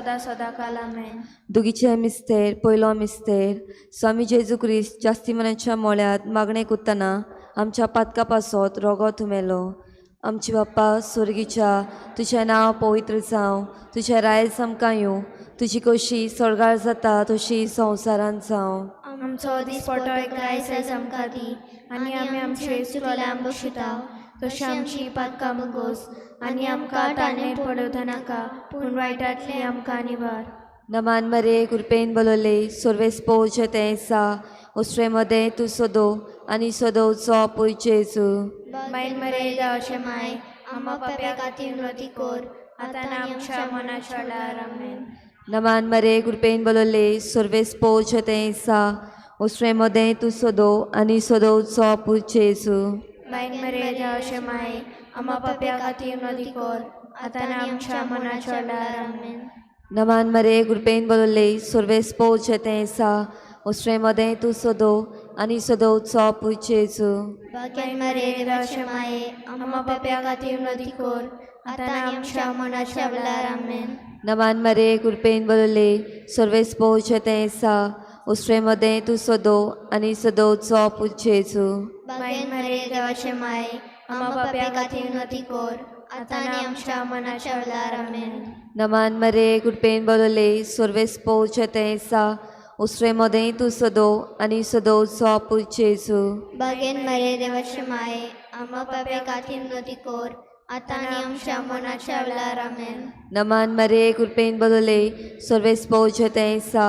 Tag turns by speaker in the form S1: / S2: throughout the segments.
S1: सदा सदा काल आमेन.
S2: दुगीचे मिस्तेर. पयलो मिस्तेर. स्वामी जेजू क्रिस्त जास्ती मनाच्या मोळ्यांत मागणें करतना आमच्या पातका पासत रोगोत मेलो. आमची बाप्पा स्वर्गीच्या, तुजें नांव पवित्र जावं, तुजें रायज आमकां येवं, तुजी कशी स्वर्गार जाता तशी संवसारांत जावं.
S1: आमचो दिसपटो एक आयज आमकां दी आनी आमी आमचे चुकल्या बक्षिता तशी आमची पातकां बगोस आनी आमकां ताणें पडोवं नाका पूण वायटांतली आमकां निवार.
S2: नमान मरे, कृपेन बोलवले, सर्वेस पोवचे तें सा उसरे मदें तूं सदो आनी सदोवचो पूय जेजू.
S1: बायल मरे देवाचे माय, आम्हा पाप्या खातीर नती कोर, आतां आनी आमच्या मनाच्या वेळार आमेन.
S2: नमान मरे, कृपेन बोलवले, सर्वेस पोवचे तें सा उसरे मदें तूं सदो आनी सदोवचो पूय जेजू.
S1: बायल मरे देवाचे माय, आम्हा पाप्या खातीर नती कोर, आतां आनी आमच्या मनाच्या वेळार आमेन.
S2: नमान मरे, कृपेन बोलवले, सर्वेस पोवचे तें सा उसरे मदें तूं सदो आनी सदोवचो पूय जेजू.
S1: बायल मरे देवाचे माये, आम्हा पाप्या खातीर नती कोर, आतां आनी आमच्या मनाच्या वेळार आमेन.
S2: नमान मरे, कृपेन बोलवले, सर्वेस पोवचे तें सा उसरे मदें तूं सदो आनी सदोवचो पूय जेजू.
S1: बायल मरे देवाचे माये, आम्हा पाप्या खातीर नती कोर, आतां आनी आमच्या मनाच्या वेळार आमेन.
S2: नमान मरे, कृपेन बोलवले, सर्वेस पोवचे तें सा उसरे मदें तूं सदो आनी सदोवचो पूय जेजू.
S1: बागेन मरे देवाचे माये, आम्हा पाप्या खातीर नती कोर, आतां आनी आमच्या मनाच्या वेळार आमेन.
S2: नमान मरे, कृपेन बोलवले, सर्वेस पोवचे तें सा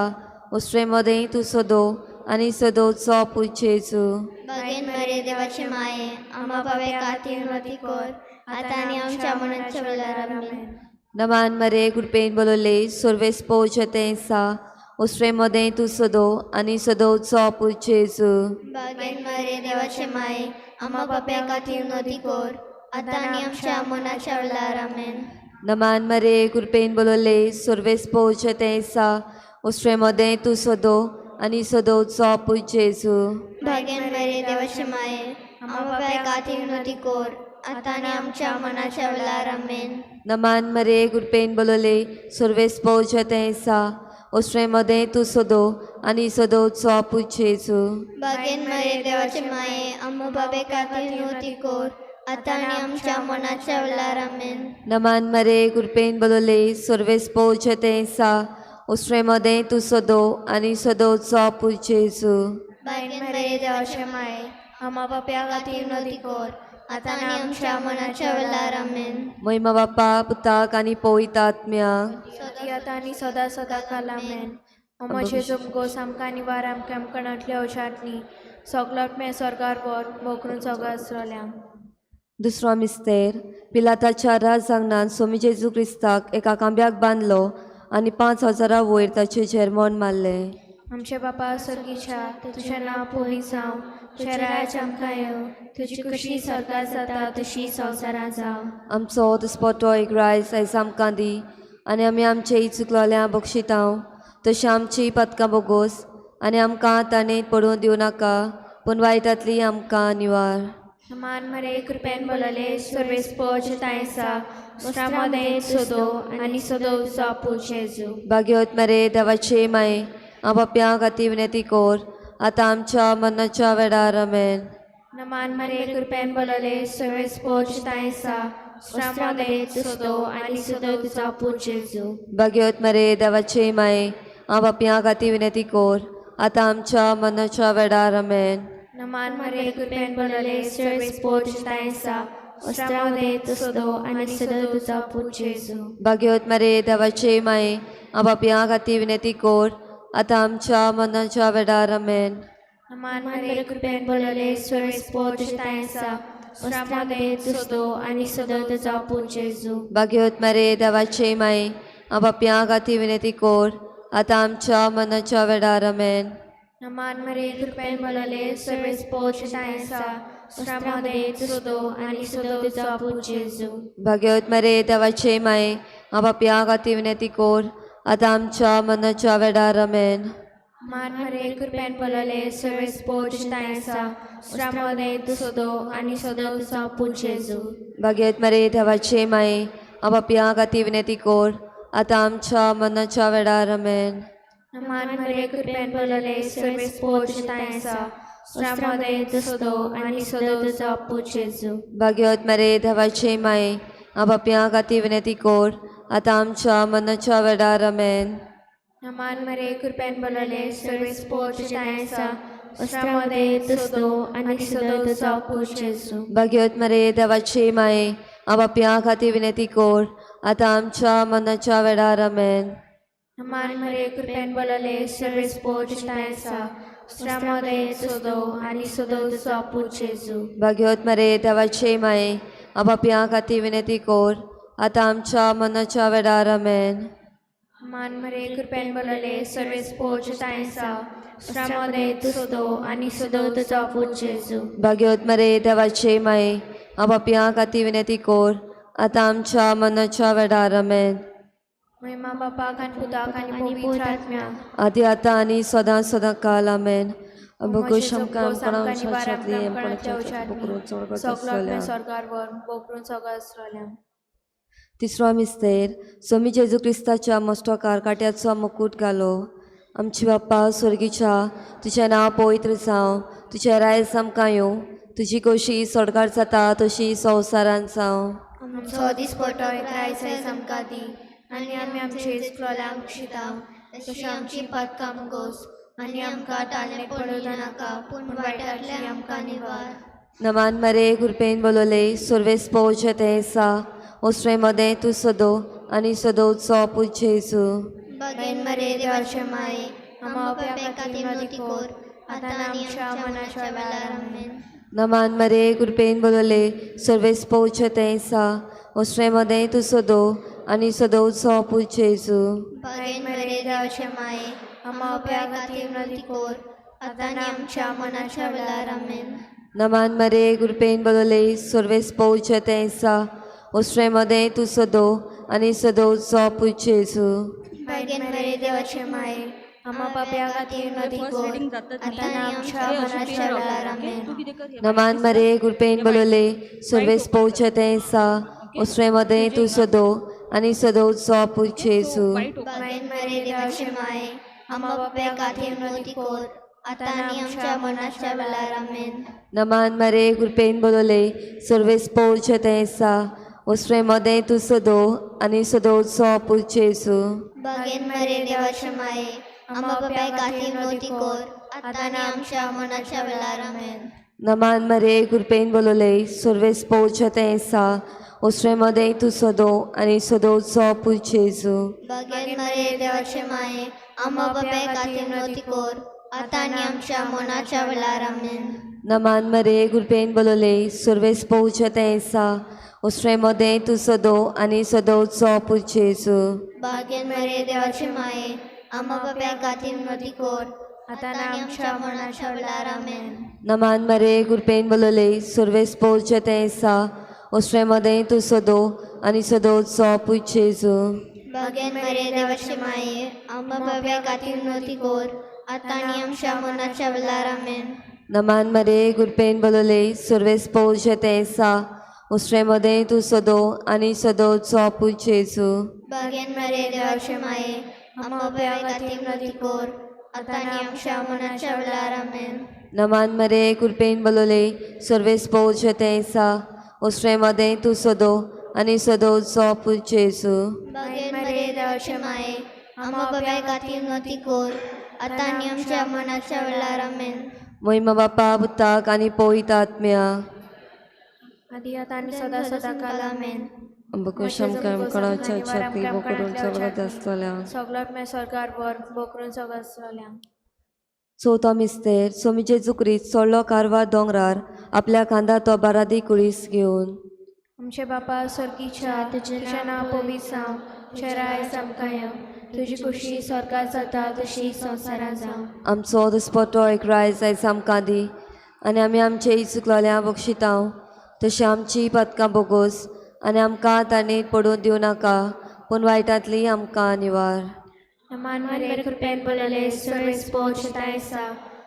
S2: उसरे मदें तूं सदो आनी सदोवचो पूय जेजू.
S1: बागेन मरे देवाचे माये, आम्हा पाप्या खातीर नती कोर, आतां आनी आमच्या मनाच्या वेळार आमेन.
S2: नमान मरे, कृपेन बोलवले, सर्वेस पोवचे तें सा उसरे मदें तूं सदो आनी सदोवचो पूय जेजू.
S1: बागेन मरे देवाचे माये, आम्हा पाप्या खातीर नती कोर, आतां आनी आमच्या मनाच्या वेळार आमेन.
S2: नमान मरे, कृपेन बोलवले, सर्वेस पोवचे तें सा उसरे मदें तूं सदो आनी सदोवचो पूय जेजू.
S1: बागेन मरे देवाचे माये, आम्हा पाप्या खातीर नती कोर, आतां आनी आमच्या मनाच्या वेळार आमेन.
S2: नमान मरे, कृपेन बोलवले, सर्वेस पोवचे तें सा उसरे मदें तूं सदो आनी सदोवचो पूय जेजू.
S1: बागेन मरे देवाचे माये, आम्हा पाप्या खातीर नती कोर, आतां आनी आमच्या मनाच्या वेळार आमेन.
S2: नमान मरे, कृपेन बोलवले, सर्वेस पोवचे तें सा उसरे मदें तूं सदो आनी सदोवचो पूय जेजू.
S1: बागेन मरे देवाचे माये, आम्हा पाप्या खातीर नती कोर, आतां आनी आमच्या मनाच्या वेळार आमेन.
S2: महिमा बापा पुताक आनी पवित्र आत्म्याक.
S1: सदी आतां आनी सदा सदा काल आमेन. अमोचे जुमगोस आमकां निवार, आमकां आमकणांतले अवशांतली सगलोत मे स्वर्गार वर मोखरून सगळो आसलोल्या.
S2: दुसरो मिस्तेर. पिलाताच्या राज आंगणान स्वामी जेजू क्रिस्ताक एका खांब्याक बांदलो आनी 5000 वयर ताचें जेरमोन मारलें.
S1: आमचे बापा सर्गीच्या, तुजें नांव पवित्र जावं, तुजें राज्य आमकां येवं, तुजी खुशी स्वर्गार जाता तशी संवसारांत जावं.
S2: आमचो दिसपटो एक रायस आयज आमकां दी आनी आमी आमचे चुकलोल्या बक्षितांव तशें आमची पदकां बोगोस आनी आमकां ताणें पडून दिवं नाका पूण वायटांतली आमकां निवार.
S1: मान मरे, कृपेन बोलले, सर्वेस पोच तायसा उस्त्रामदे सदो आनी सदो सापू जेजू.
S2: भाग्यवत मरे, देवाचे माये, आपाप्या खातीर विनंती कोर, आतां आमच्या मरणाच्या वेळार आमेन.
S1: नमान मरे, कृपेन बोलले, सर्वेस पोच तायसा उस्त्रामदे सदो आनी सदो सापू जेजू.
S2: भाग्यवत मरे, देवाचे माये, आपाप्या खातीर विनंती कोर, आतां आमच्या मरणाच्या वेळार आमेन.
S1: नमान मरे, कृपेन बोलले, सर्वेस पोच तायसा उस्त्रामदे सदो आनी सदो सापू जेजू.
S2: भाग्यवत मरे, देवाचे माये, आपाप्या खातीर विनंती कोर, आतां आमच्या मरणाच्या वेळार आमेन.
S1: नमान मरे, कृपेन बोलले, सर्वेस पोच तायसा उस्त्रामदे सदो आनी सदो सापू जेजू.
S2: भाग्यवत मरे, देवाचे माये, आपाप्या खातीर विनंती कोर, आतां आमच्या मरणाच्या वेळार आमेन.
S1: नमान मरे, कृपेन बोलले, सर्वेस पोच तायसा उस्त्रामदे सदो आनी सदो सापू जेजू.
S2: भाग्यवत मरे, देवाचे माये, आपाप्या खातीर विनंती कोर, आतां आमच्या मरणाच्या वेळार आमेन.
S1: मान मरे, कृपेन बोलले, सर्वेस पोच तायसा उस्त्रामदे सदो आनी सदो सापू जेजू.
S2: भाग्यवत मरे, देवाचे माये, आपाप्या खातीर विनंती कोर, आतां आमच्या मनाच्या वेळार आमेन.
S1: मान मरे कृपेन बोलले सर्वेस पोषताय आसा उस्त्रामदे तूं सदो आनी सदो तुजो बापूत जेजू.
S2: भाग्यवत मरे देवाचे माये, पापयां खातीर विनंती कोर आतां आमच्या मनाच्या वेळार आमेन.
S1: मान मरे कृपेन बोलले सर्वेस पोषताय आसा उस्त्रामदे तूं सदो आनी सदो तुजो बापूत जेजू.
S2: भाग्यवत मरे देवाचे माये, पापयां खातीर विनंती कोर आतां आमच्या मनाच्या वेळार आमेन.
S1: मान मरे कृपेन बोलले सर्वेस पोषताय आसा उस्त्रामदे तूं सदो आनी सदो तुजो बापूत जेजू.
S2: भाग्यवत मरे देवाचे माये, पापयां खातीर विनंती कोर आतां आमच्या मनाच्या वेळार आमेन.
S1: मान मरे कृपेन बोलले सर्वेस पोषताय आसा उस्त्रामदे तूं सदो आनी सदो तुजो बापूत जेजू.
S2: भाग्यवत मरे देवाचे माये, पापयां खातीर विनंती कोर आतां आमच्या मनाच्या वेळार आमेन.
S1: महिमा बापाक आनी पुताक आनी पवित्र आत्म्याक
S2: आदी आतां आनी सदां सदां काल आमेन.
S1: म्हजें स्वर्गार वर बोकरून सगळो आसलोल्या.
S2: तिसरो मिस्तेर, स्वामी जेजू क्रिस्ताच्या मस्टकार काट्याचो मुकूट घालो. आमची बाप्पा स्वर्गीच्या, तुजें नांव पवित्र जावं, तुजें रायज आमकां येवं, तुजी खोशी स्वर्गार जाता तशी संवसारान जावं.
S1: आमचो दिसपटो रायस आयज आमकां दी आनी आमी आमचे चुकलोल्यांक बक्षिता तशी आमची पातकां मुगोस आनी आमकां ताणें पडूं नाका पूण वायटांतल्यान आमकां निवार.
S2: नमान मरे कृपेन बोलवले सुर्वेस पोवचे तें सा ओसरे मदें तूं सदो आनी सदोचो पूत जेजू.
S1: बागेन मरे देवाचे माये, आम्हा पाप्या खातीर विनवती कर आतां आनी आमच्या मनाच्या वेळार. आमेन.
S2: नमान मरे कृपेन बोलवले सुर्वेस पोवचे तें सा ओसरे मदें तूं सदो आनी सदोचो पूत जेजू.
S1: बागेन मरे देवाचे माये, आम्हा पाप्या खातीर विनवती कर आतां आनी आमच्या मनाच्या वेळार. आमेन.
S2: नमान मरे कृपेन बोलवले सुर्वेस पोवचे तें सा ओसरे मदें तूं सदो आनी सदोचो पूत जेजू.
S1: बागेन मरे देवाचे माये, आम्हा पाप्या खातीर विनवती कर आतां आनी आमच्या मनाच्या वेळार. आमेन.
S2: नमान मरे कृपेन बोलवले सुर्वेस पोवचे तें सा ओसरे मदें तूं सदो आनी सदोचो पूत जेजू.
S1: बागेन मरे देवाचे माये, आम्हा पाप्या खातीर विनवती कर आतां आनी आमच्या मनाच्या वेळार. आमेन.
S2: नमान मरे कृपेन बोलवले सुर्वेस पोवचे तें सा ओसरे मदें तूं सदो आनी सदोचो पूत जेजू.
S1: बागेन मरे देवाचे माये, आम्हा पाप्या खातीर विनवती कर आतां आनी आमच्या मनाच्या वेळार. आमेन.
S2: नमान मरे कृपेन बोलवले सुर्वेस पोवचे तें सा ओसरे मदें तूं सदो आनी सदोचो पूत जेजू.
S1: बागेन मरे देवाचे माये, आम्हा पाप्या खातीर विनवती कर आतां आनी आमच्या मनाच्या वेळार. आमेन.
S2: नमान मरे कृपेन बोलवले सुर्वेस पोवचे तें सा ओसरे मदें तूं सदो आनी सदोचो पूत जेजू.
S1: बागेन मरे देवाचे माये, आम्हा पाप्या खातीर विनवती कर आतां आनी आमच्या मनाच्या वेळार. आमेन.
S2: नमान मरे कृपेन बोलवले सुर्वेस पोवचे तें सा ओसरे मदें तूं सदो आनी सदोचो पूत जेजू.
S1: बागेन मरे देवाचे माये, आम्हा पाप्या खातीर विनवती कर आतां आनी आमच्या मनाच्या वेळार. आमेन.
S2: नमान मरे कृपेन बोलवले सुर्वेस पोवचे तें सा ओसरे मदें तूं सदो आनी सदोचो पूत जेजू.
S1: बागेन मरे देवाचे माये, आम्हा पाप्या खातीर विनवती कर आतां आनी आमच्या मनाच्या वेळार. आमेन.
S2: नमान मरे कृपेन बोलवले सुर्वेस पोवचे तें सा ओसरे मदें तूं सदो आनी सदोचो पूत जेजू.
S1: बागेन मरे देवाचे माये, आम्हा पाप्या खातीर विनवती कर आतां आनी आमच्या मनाच्या वेळार. आमेन.
S2: मोहिमा बापा पुताक आनी पवित्र आत्म्या
S1: आदी आतां आनी सदां सदां काल. आमेन. सगळो स्वर्गार वर बोकरून सगळो आसलोल्या.
S2: चवथो मिस्तेर, स्वामी जेजू क्रिस्त चडलो कारवार दोंगरार आपल्या खांदार तो बारादी कुळीस घेवन.
S1: आमचे बापा स्वर्गीच्या, तुजें नांव पवित्र जावं, तुजें रायज आमकां येवं, तुजी खुशी स्वर्गार जाता तशी संवसारांत जावं.
S2: आमचो दिसपटो एक रायज आयज आमकां दी आनी आमी आमचे चुकलोल्या बक्षितांव तशी आमची पदकां बोगोस आनी आमकां तांणी पडून दिवं नाका पूण वायटांतली आमकां निवार.
S1: मान मरे कृपेन बोलले सर्वेस पोषताय आसा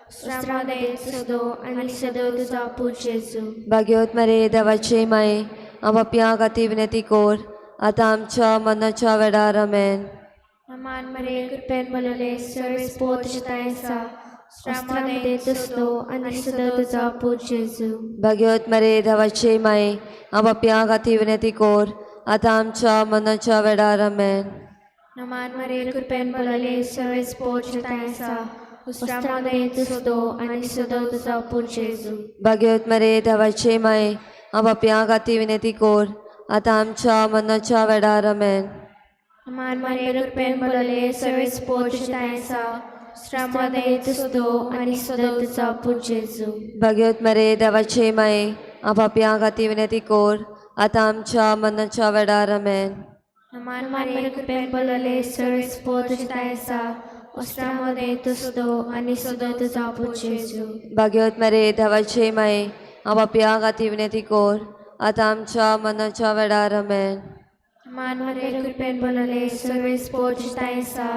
S1: उस्त्रामदे सदो आनी सदो तुजो पूत जेजू.
S2: भाग्यवत मरे देवाचे माये, पापयां खातीर विनंती कोर आतां आमच्या मनाच्या वेळार आमेन.
S1: मान मरे कृपेन बोलले सर्वेस पोत आसा उस्त्रामध्ये तुसदो आनी सदो तुजो पूत जेजू.
S2: भाग्यवत मरे देवाचे माये, आपापया खातीर विनंती कोर आतां आमच्या मनाच्या वेळार आमेन.
S1: नमान मरे कृपेन बोलले सर्वेस पोत आसा उस्त्रामध्ये तुसदो आनी सदो तुजो पूत जेजू.
S2: भाग्यवत मरे देवाचे माये, आपापया खातीर विनंती कोर आतां आमच्या मनाच्या वेळार आमेन.
S1: नमान मरे कृपेन बोलले सर्वेस पोत आसा उस्त्रामध्ये तुसदो आनी सदो तुजो पूत जेजू.
S2: भाग्यवत मरे देवाचे माये, आपापया खातीर विनंती कोर आतां आमच्या मनाच्या वेळार आमेन.
S1: नमान मरे कृपेन बोलले सर्वेस पोत आसा उस्त्रामध्ये तुसदो आनी सदो तुजो पूत जेजू.
S2: भाग्यवत मरे देवाचे माये, आपापया खातीर विनंती कोर आतां आमच्या मनाच्या वेळार आमेन.
S1: मान मरे कृपेन बोलले सर्वेस पोत आसा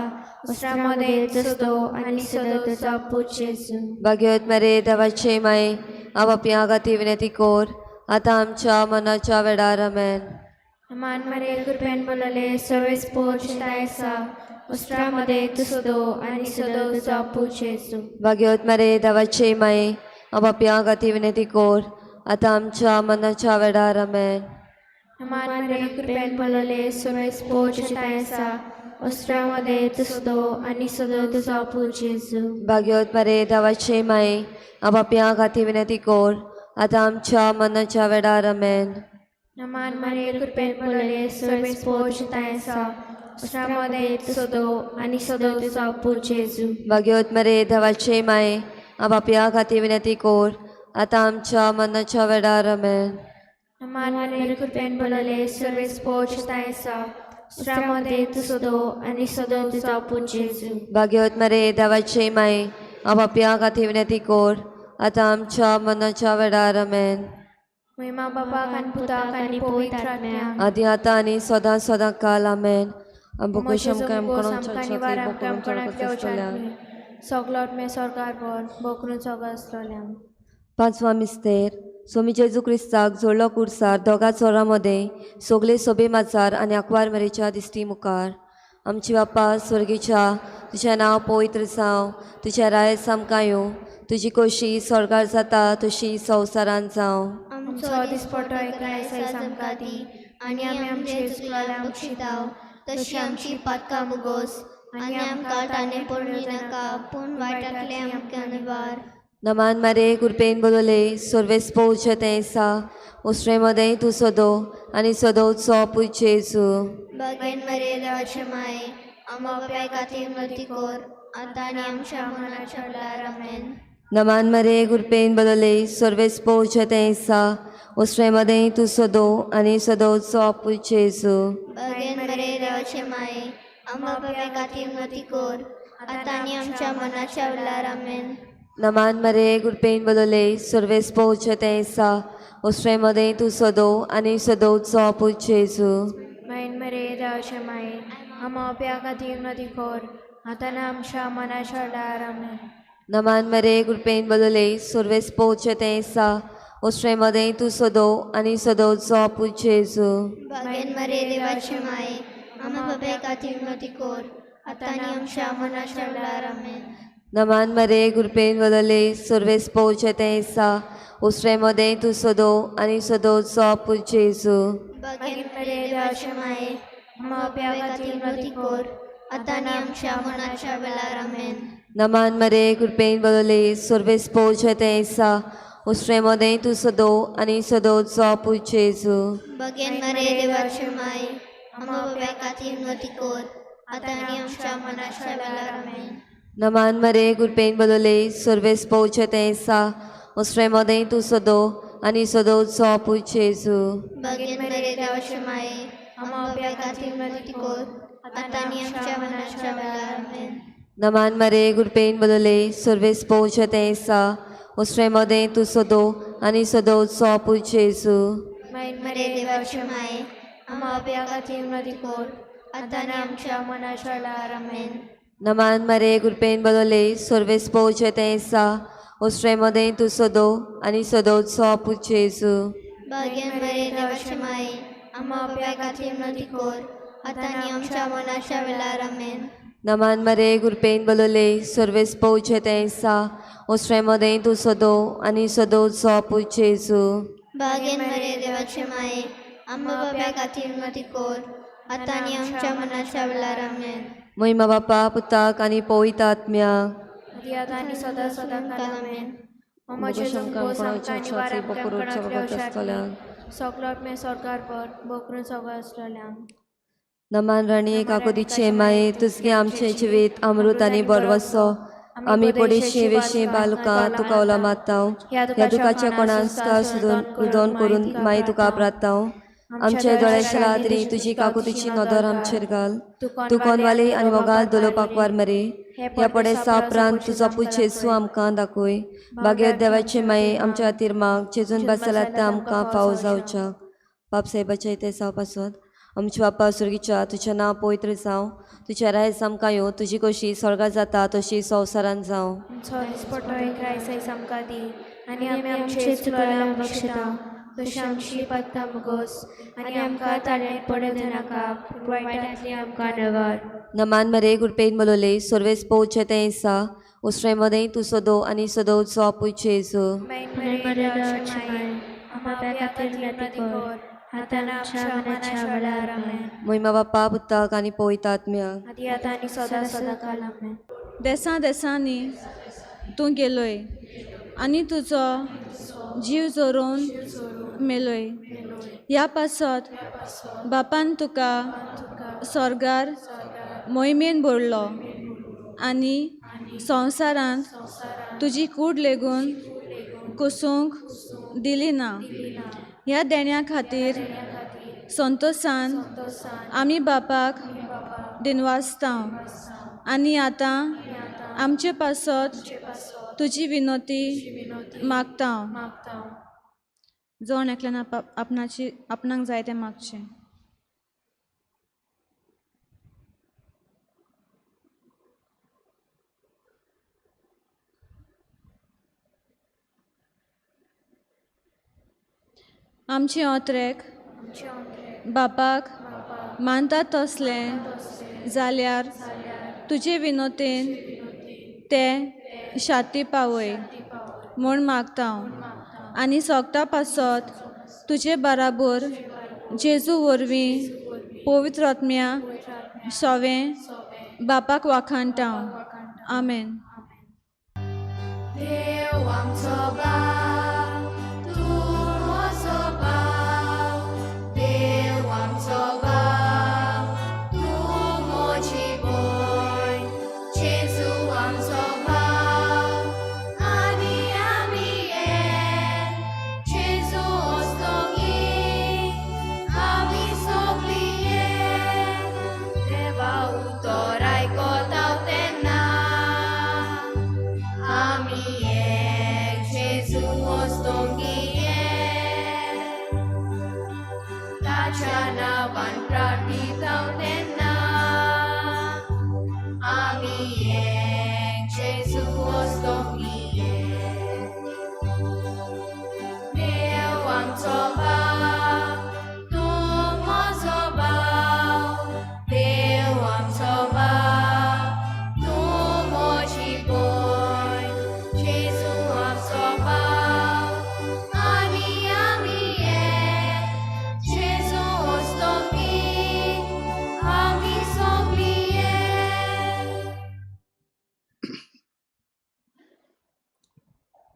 S1: उस्त्रामध्ये तुसदो आनी सदो तुजो पूत जेजू.
S2: भाग्यवत मरे देवाचे माये, आपापया खातीर विनंती कोर आतां आमच्या मनाच्या वेळार आमेन.
S1: मान मरे कृपेन बोलले सर्वेस पोत आसा उस्त्रामध्ये तुसदो आनी सदो तुजो पूत जेजू.
S2: भाग्यवत मरे देवाचे माये, आपापया खातीर विनंती कोर आतां आमच्या मनाच्या वेळार आमेन.
S1: मान मरे कृपेन बोलले सर्वेस पोत आसा उस्त्रामध्ये तुसदो आनी सदो तुजो पूत जेजू.
S2: भाग्यवत मरे देवाचे माये, आपापया खातीर विनंती कोर आतां आमच्या मनाच्या वेळार आमेन.
S1: नमान मरे कृपेन बोलले सर्वेस पोत आसा उस्त्रामध्ये तुसदो आनी सदो तुजो पूत जेजू.
S2: भाग्यवत मरे देवाचे माये, आपापया खातीर विनंती कोर आतां आमच्या मनाच्या वेळार आमेन.
S1: नमान मरे कृपेन बोलले सर्वेस पोत आसा उस्त्रामध्ये तुसदो आनी सदो तुजो पूत जेजू.
S2: भाग्यवत मरे देवाचे माये, आपापया खातीर विनंती कोर आतां आमच्या मनाच्या वेळार आमेन.
S1: महिमा बापाक आनी पुताक आनी पवित्र आत्म्याक.
S2: आदी आतां आनी सदां सदां काल आमेन. पांचवा मिस्तेर. स्वामी जेजू क्रिस्ताक जोडलो कुर्सार दोगा चोरां मदें सगळे सोबे माचार आनी आंकवार मरेच्या दिश्टी मुखार. आमची बापा स्वर्गीच्या, तुजें नांव पवित्र जावं, तुजें राय आमकां येवं, तुजी खोशी स्वर्गार जाता तशी संवसारांत जावं.
S1: आमचो दिसपटो एका आमकां दी आनी आमी आमचे चुकल्यां बक्षिताव
S3: तशी आमची पातकां मुगोस आनी आमकां ताणें पडूं नाका पूण वायटांतलें आमकां निवार.
S2: नमान मारे कृपेन बोलले सर्वेस पोवचे तें सा उसरे मदें तूं सदो आनी सदोचो पूत जेजू.
S3: बागेन मरे देवाचे माये, आमकां बापाय खातीर विनंती कोर आतां आनी आमच्या मनाच्या वेळार आमेन.
S2: नमान मरे कृपेन बोलले सर्वेस पोवचे तें सा उसरे मदें तूं सदो आनी सदोचो पूत जेजू.
S3: बागेन मरे देवाचे माये, आमकां बापाय खातीर विनंती कोर आतां आनी आमच्या मनाच्या वेळार आमेन.
S2: नमान मरे कृपेन बोलले सर्वेस पोवचे तें सा उसरे मदें तूं सदो आनी सदोचो पूत जेजू.
S1: मायन मरे देवाचे माये, आमकां बापाय खातीर विनंती कोर आतां आनी आमच्या मनाच्या वेळार आमेन.
S2: नमान मरे कृपेन बोलले सर्वेस पोवचे तें सा उसरे मदें तूं सदो आनी सदोचो पूत जेजू.
S3: बागेन मरे देवाचे माये, आमकां बापाय खातीर विनंती कोर आतां आनी आमच्या मनाच्या वेळार आमेन.
S2: नमान मरे कृपेन बोलले सर्वेस पोवचे तें सा उसरे मदें तूं सदो आनी सदोचो पूत जेजू.
S3: बागेन मरे देवाचे माये, आमकां बापाय खातीर विनंती कोर आतां आनी आमच्या मनाच्या वेळार आमेन.
S2: नमान मरे कृपेन बोलले सर्वेस पोवचे तें सा उसरे मदें तूं सदो आनी सदोचो पूत जेजू.
S3: बागेन मरे देवाचे माये, आमकां बापाय खातीर विनंती कोर आतां आनी आमच्या मनाच्या वेळार आमेन.
S2: नमान मरे कृपेन बोलले सर्वेस पोवचे तें सा उसरे मदें तूं सदो आनी सदोचो पूत जेजू.
S3: बागेन मरे देवाचे माये, आमकां बापाय खातीर विनंती कोर आतां आनी आमच्या मनाच्या वेळार आमेन.
S2: नमान मरे कृपेन बोलले सर्वेस पोवचे तें सा उसरे मदें तूं सदो आनी सदोचो पूत जेजू.
S1: मायन मरे देवाचे माये, आमकां बापाय खातीर विनंती कोर आतां आनी आमच्या मनाच्या वेळार आमेन.
S2: नमान मरे कृपेन बोलले सर्वेस पोवचे तें सा उसरे मदें तूं सदो आनी सदोचो पूत जेजू.
S3: बागेन मरे देवाचे माये, आम्हा बाप्या खातीर नदी कोर आतां आनी आमच्या मनाच्या वेळार. आमेन.
S2: नमान मरे गुरपेन बलोले सर्वेस पोवचे तें सा ओसरे मदें तूं सदो आनी सदो सोपू जेजू.
S3: बागेन मरे देवाचे माये आम्हा बाप्या खातीर नदी कोर आतां आनी आमच्या मनाच्या वेळार. आमेन.
S2: महिमा बापा पुताक आनी पवित्र आत्म्याक.
S1: आदी आतां आनी सदां सदां काल. आमेन. ओ म्हजे
S2: शंकर
S1: बोस
S2: कोणाच्या
S1: आमकां निवार
S2: छाती
S1: आमकां
S2: बकरूच्या
S1: कणांतल्या
S2: बाबत आसतल्या.
S1: सगलो मे सरकार भर बोकरून सगळो आसतल्या.
S2: नमान राणी काकुतीचे माये तुजगे आमचें जिवीत अमृत आनी बरवसो. आमी पडेशी वेशी बालुका तुका उलो मारताव. ह्या दुखाच्या कोणांस्कार सुदून रुदोन करून माई तुका प्राताव. आमचे दोळे शलाद्री तुजी काकुतीची नदर आमचेर घाल. तूं कोनवाली आनी मोगाल दलोवपाक वार मरे. ह्या पडेसा उपरांत तुजो पूत जेजू आमकां दाखय. बागेत देवाचे माये आमच्या खातीर माग जेजून बसला तें आमकां फावो जावच्याक. बाप साहेबाच्या इतिहासा पासत. आमच्या बापा सुर्गीच्या तुजें नांव पवित्र जावं, तुजें रायज आमकां येवं, तुजी कशी स्वर्गात जाता तशी संवसारांत जावं.
S1: आमचो दिसपट्टो एक रायस आयज आमकां दी आनी आमी आमचे चुकल्यां बक्षता तशी आमची पातकां मुगोस आनी आमकां ताणें पडत नाका पूण वायटांतली आमकां नवार.
S2: नमान मरे गुरपेन बलोले सर्वेस पोवचे तें सा उसरे मदें तूं सदो आनी सदो सोपूय जेजू.
S1: माय मरे देवाची माये आम्हा खातीर नदी कोर आतां आमच्या मनाच्या वेळार. आमेन.
S2: महिमा बापा पुताक आनी पवित्र आत्म्याक.
S1: आदी आतां आनी सदां सदां काल. आमेन.
S4: देसां देसांनी तूं गेलोय आनी तुजो जीव जोरोवन मेलोय. ह्या पासत बापान तुका स्वर्गार मोहिमेन भरलो आनी संवसारांत तुजी कूड लेगून कुसूंक दिली ना. ह्या देण्या खातीर संतोसान आमी बापाक दिनवासता आनी आतां आमचे पासत तुजी विनोती मागता. जण एकल्यान आपणाची आपणाक जाय तें मागचें. आमचे ओत्रेक बापाक मानता तसलें जाल्यार तुजे विनोतेन ते शाती पावय म्हूण मागता आनी सोगटा पासत तुजे बराबर जेजू वरवीं पवित्र आत्म्या सोवें बापाक वाखाणटा. आमेन.
S3: देव आमचो बाप तूं म्हजो बाप, देव आमचो बाप तूं म्हजी भयण, जेजू आमचो बाप आनी आमी एक, जेजू ओस्तोंगी आमी सगळीं एक, देवा उतर आयकता तेन्ना आमी एक, जेजू ओस्तोंगी एक, ताच्या नांवान प्रार्थिता तेन्ना आमी एक, जेजू ओस्तोंगी एक. देव आमचो बाप तूं म्हजो बाप, देव आमचो बाप तूं म्हजी भयण, जेजू आमचो बाप आनी आमी एक, जेजू ओस्तोंगी आमी सगळीं एक.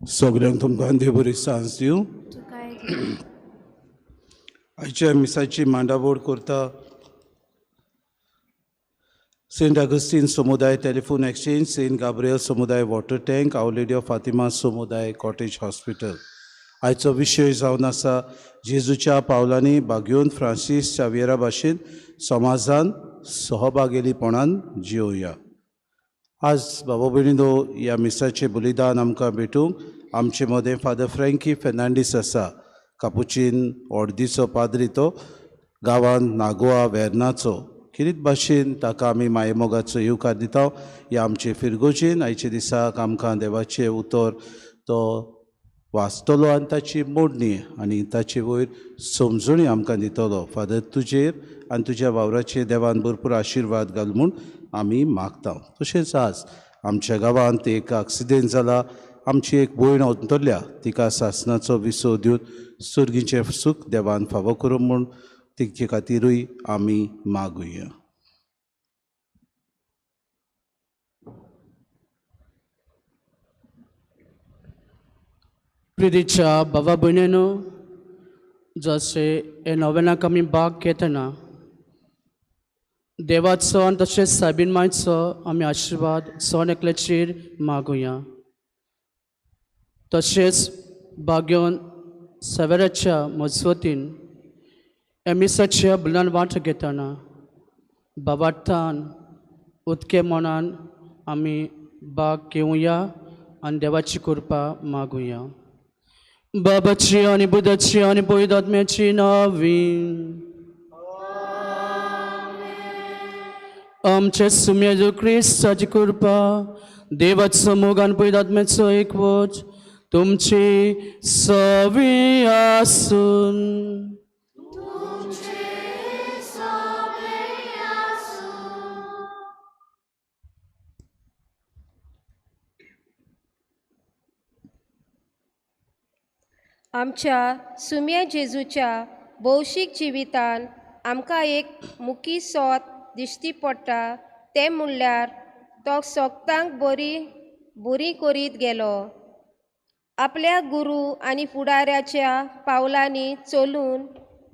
S5: सगळ्यांक तुमकां देव बरी सांज दिवं.
S1: तुकाय दी.
S5: आयच्या मिसाची मांडावळ करता सेंट अगस्टीन समुदाय टेलिफोन एक्सचेंज, सेंट गाब्रियल समुदाय water tank, our lady of Fatima समुदाय कॉटेज हॉस्पिटल. आयचो विशय जावन आसा जेजूच्या पावलांनी बागयोन फ्रांसीस शावियरा भाशेन समाजान सहभागेलीपणान जियोया. आज बाबा भयणीनो ह्या मिसाचें बलिदान आमकां भेटूंक आमचे मदें फादर फ्रँकी फेर्नांडीस आसा. कापुचीन ऑर्दीचो पाद्री तो गांवान नागोवा वेर्नाचो. खेरीत भाशेन ताका आमी मायेमोगाचो येवकार दिता. ह्या आमचे फिरगोजेन आयच्या दिसाक आमकां देवाचें उतर तो वाचतलो आनी ताची मोडणी आनी ताचे वयर समजणी आमकां दितलो. फादर, तुजेर आनी तुज्या वावराचेर देवान भरपूर आशिर्वाद घाल म्हूण आमी मागता. तशेंच आज आमच्या गांवांत एक एक्सिडेंट जाला. आमची एक भयण अंतरल्या, तिका सासणाचो विसव दिवन सर्गीचें सूख देवान फावो करूं म्हूण तिचे खातीरूय आमी मागुया.
S6: प्रितीच्या बाबा भयणीनो, जशें हे नोवेनाक आमी भाग घेतना देवाचो आनी तशेंच सायबीन मायचो आमी आशिर्वाद सण एकल्याचेर मागुया. तशेंच बागेवन सवेराच्या मजवतीन एमिसाच्या बुलान वांटो घेतना बाबार्थान उदके मनान आमी भाग घेवया आनी देवाची कृपा मागुया. बाबाची आनी बुधाची आनी पवित्र नावी आमचे सुम्या क्रिस्ताची कृपा, देवाचो मोग आनी पवित्र आत्म्याचो एकवट तुमची सवी आसून.
S7: आमच्या सुम्या जेजूच्या भौशीक जिवितान आमकां एक मुखी सोद दिश्टी पडटा, तें म्हणल्यार तो सोगतांक बरी बरी करीत गेलो. आपल्या गुरू आनी फुडाऱ्याच्या पावलांनी चलून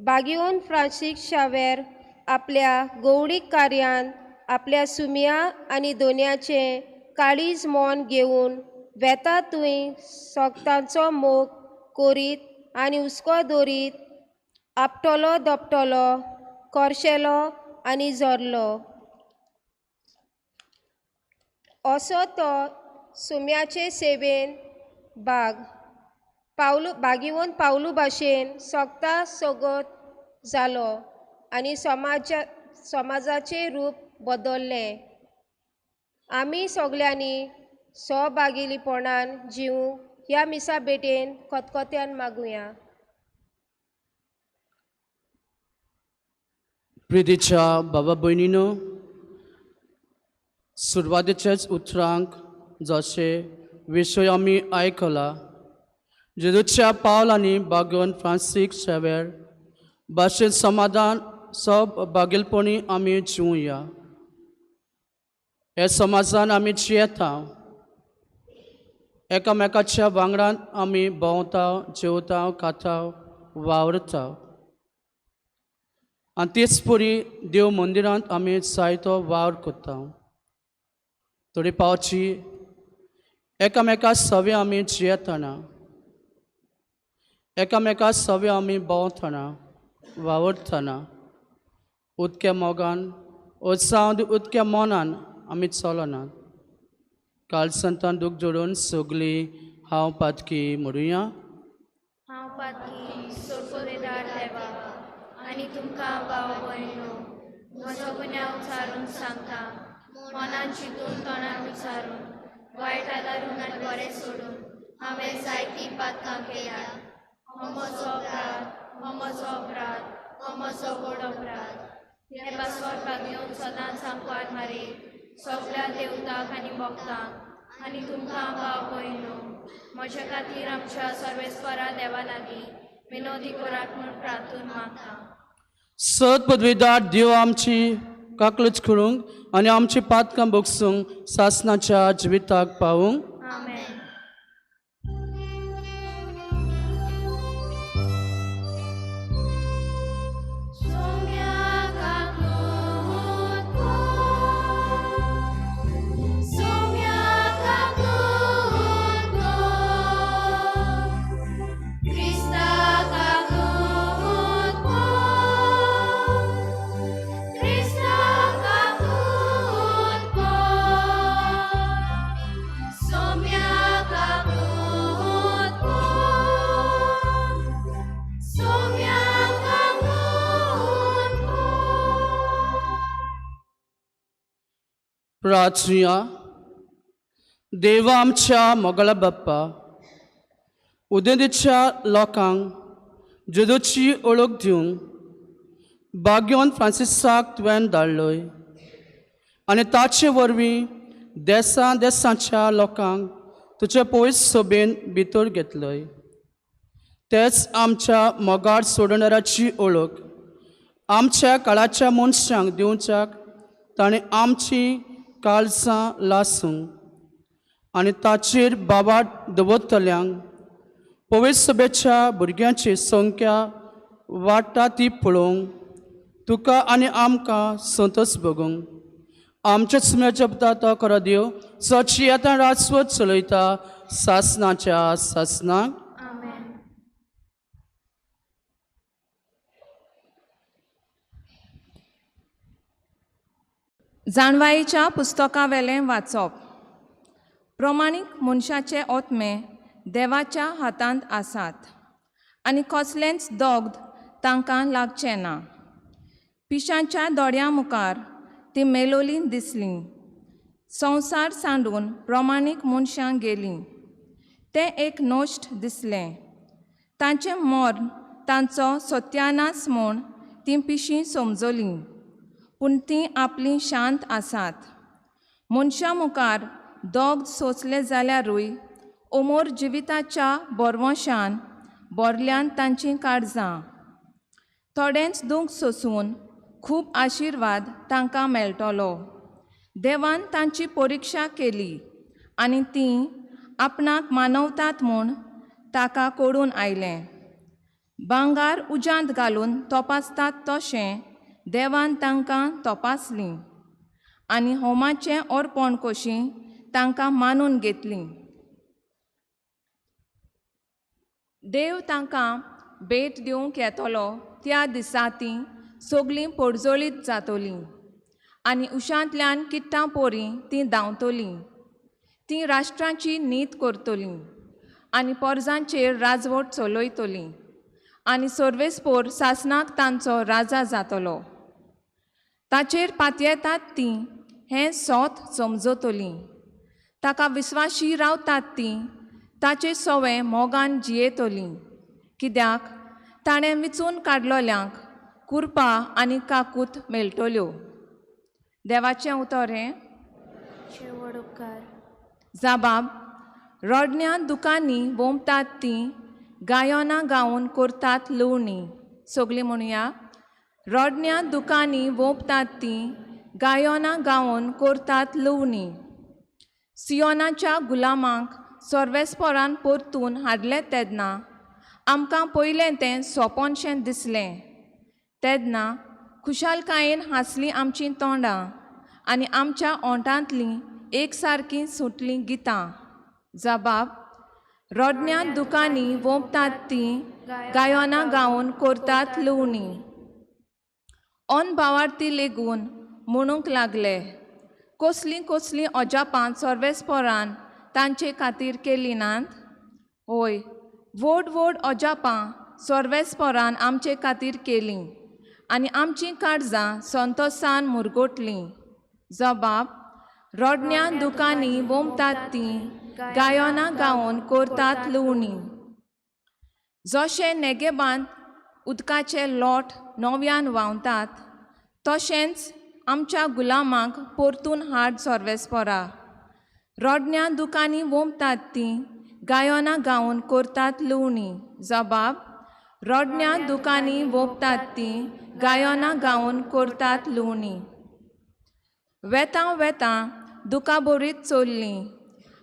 S7: बागियोन फ्रांसीस शावेर आपल्या गौडीक कार्यान आपल्या सुम्या आनी दोनयाचें काळीज मन घेवन वेता थंय सोगतांचो मोग करीत आनी हुस्को दवरीत आपटलो, दोपटलो, करशेलो आनी झरलो. असो तो सुम्याचे सेवेन बाग पावलू बागिवन पावलू भाशेन सोगता सोगत जालो आनी समाजाचें रूप बदल्लें. आमी सगल्यांनी सहभागिलीपणान जिवूंक ह्या मिसा भेटेन खतखत्यान मागुया.
S6: प्रितीच्या बाबा भयणीनो, सुरवातेच्याच उतरांक जशें विशय आमी आयकला, जेजूच्या पावलांनी बागोवन फ्रांसीक शेवेर भाशेन समाधान सब बागेलपणी आमी जिवया. हे समाजान आमी जियेता, एकामेकाच्या वांगडान आमी भोंवता, जेवता, खाता, वावरता आनी तेच परी देव मंदिरांत आमी जायतो वावर करता. थोडी पावची एकामेका सवे आमी जियेतना, एकामेका सवे आमी भोंवतना, वावरतना उदक्या मोगान उत्साहान उदक्या मनान आमी चलनात. काल संतान दूख जोडून सगळीं हांव पातकी म्हणुया.
S1: हांव पातकी सोडकोदेदार देवा आनी तुमकां भाव भयणो म्हजो गुन्यांव उचारून सांगता. मनान चिंतून तोंडान उचारून वायट आदारून आनी बरें सोडून हांवें जायतीं पातकां केल्या. हो म्हजो अपराध, हो म्हजो अपराध, हो म्हजो व्हड अपराध. हे पासवर्ड बागेवन सदांच आमकां मारी सगल्या देवताक आनी भक्तांक आनी तुमकां भाव भयणो म्हज्या खातीर आमच्या सर्वेस्परा देवा लागीं विनोदी करात म्हूण प्रार्थून मागता.
S6: सत पदवीदार देव आमची काकलूच करूंक आनी आमची पातकां बगसूंक सासणाच्या जिविताक पावूंक.
S1: आमेन.
S6: प्रार्थुया. देवा आमच्या मोगळा बाप्पा, उदेंतेच्या लोकांक जेजूची वळख दिवंक बाग्योन फ्रांसिसाक तुवें धाडलोय आनी ताचे वरवीं देसां देसांच्या लोकांक तुजे पयस सोबेन भितर घेतलोय. तेच आमच्या मोगार सोडणाराची वळख आमच्या काळाच्या मनशांक दिवच्याक ताणें आमची काळजां लासूंक आनी ताचेर बाबा दवरतल्यांक पवित्र सभेच्या भुरग्यांची संख्या वाडटा ती पळोवंक तुका आनी आमकां संतोस भोगूंक आमच्या सुम्याच्या तो खरो देव सची आतां राजवत चलयता सासनाच्या सासनाक.
S1: आमेन.
S8: जाणवायेच्या पुस्तकावेलें वाचप. प्रमाणीक मनशाचे ओतमे देवाच्या हातांत आसात आनी कसलेंच दोग्ध तांकां लागचें ना. पिशांच्या दोळ्यां मुखार ती मेलोलीं दिसलीं. संवसार सांडून प्रमाणीक मनशां गेलीं. तें एक नश्ट दिसलें. तांचें मर्ण तांचो सत्यानाश म्हूण तीं पिशीं समजलीं, पूण तीं आपलीं शांत आसात. मनशां मुखार दोग सोंसले जाल्यारूय अमोर जिविताच्या बरवंशान बोरल्यान तांचीं काळजां. थोडेंच दूख सोंसून खूब आशिर्वाद तांकां मेळटलो. देवान तांची परिक्षा केली आनी तीं आपणाक मानवतात म्हूण ताका कळून आयलें. भांगार उज्यांत घालून तपासतात तशें देवान तांकां तपासलीं आनी होमाचें अर्पण कशी तांकां मानून घेतलीं. देव तांकां भेट दिवंक येतलो त्या दिसा तीं सगळीं पोडजोळीत जातलीं आनी उशांतल्यान किट्टां पोरीं तीं धांवतलीं. तीं राष्ट्रांची नीत करतलीं आनी पोरजांचेर राजवट चलयतलीं आनी सर्वेस्पोर सासनाक तांचो राजा जातलो. ताचेर पातयेतात तीं हें सोत समजतलीं. ताका विस्वाशी रावतात तीं ताचे सोवे मोगान जियेतलीं. कित्याक ताणें विचून काडलोल्यांक कुरपा आनी काकूत मेळटल्यो. देवाचें उतर हें.
S1: व्हड उपकार.
S8: जाबाब रडण्या दुकांनी वोमतात तीं गायनां गावन करतात लुवणी. सगळीं म्हणुया. रडण्या दुकांनी वोंपतात तीं गायनां गावन करतात लुवणी. सियोनाच्या गुलामांक सर्वेस्पोरान परतून हाडलें तेन्ना आमकां पयलें तें सोंपनशें दिसलें. तेन्ना खुशालकायेन हांसलीं आमचीं तोंडां आनी आमच्या ओंठांतलीं एक सारकीं सुटलीं गितां. जबाब रडण्या दुकांनी वोंपतात तीं गायनां गावन करतात लुवणी. अनभावार्थी लेगून म्हणूंक लागले कसलीं कसलीं अजापां सर्वेस्पोरान तांचे खातीर केलीं नात. हय, व्हड व्हड अजापां सर्वेस्पोरान आमचे खातीर केलीं आनी आमचीं काळजां संतोसान मुरगोटलीं. जबाब रडण्या दुकांनी वोमतात तीं गायनां गावन करतात लुवणी. जशें नेगेबांत उदकाचे लोट नव्यान व्हांवतात तशेंच आमच्या गुलामांक परतून हाड सर्वेस्पोरा. रडण्या दुकांनी वोमतात तीं गायनां गावन करतात लुवणी. जबाब रडण्या दुकांनी वोंपतात तीं गायनां गावन करतात लुवणी. वेतां वेतां दुकां चोल्लीं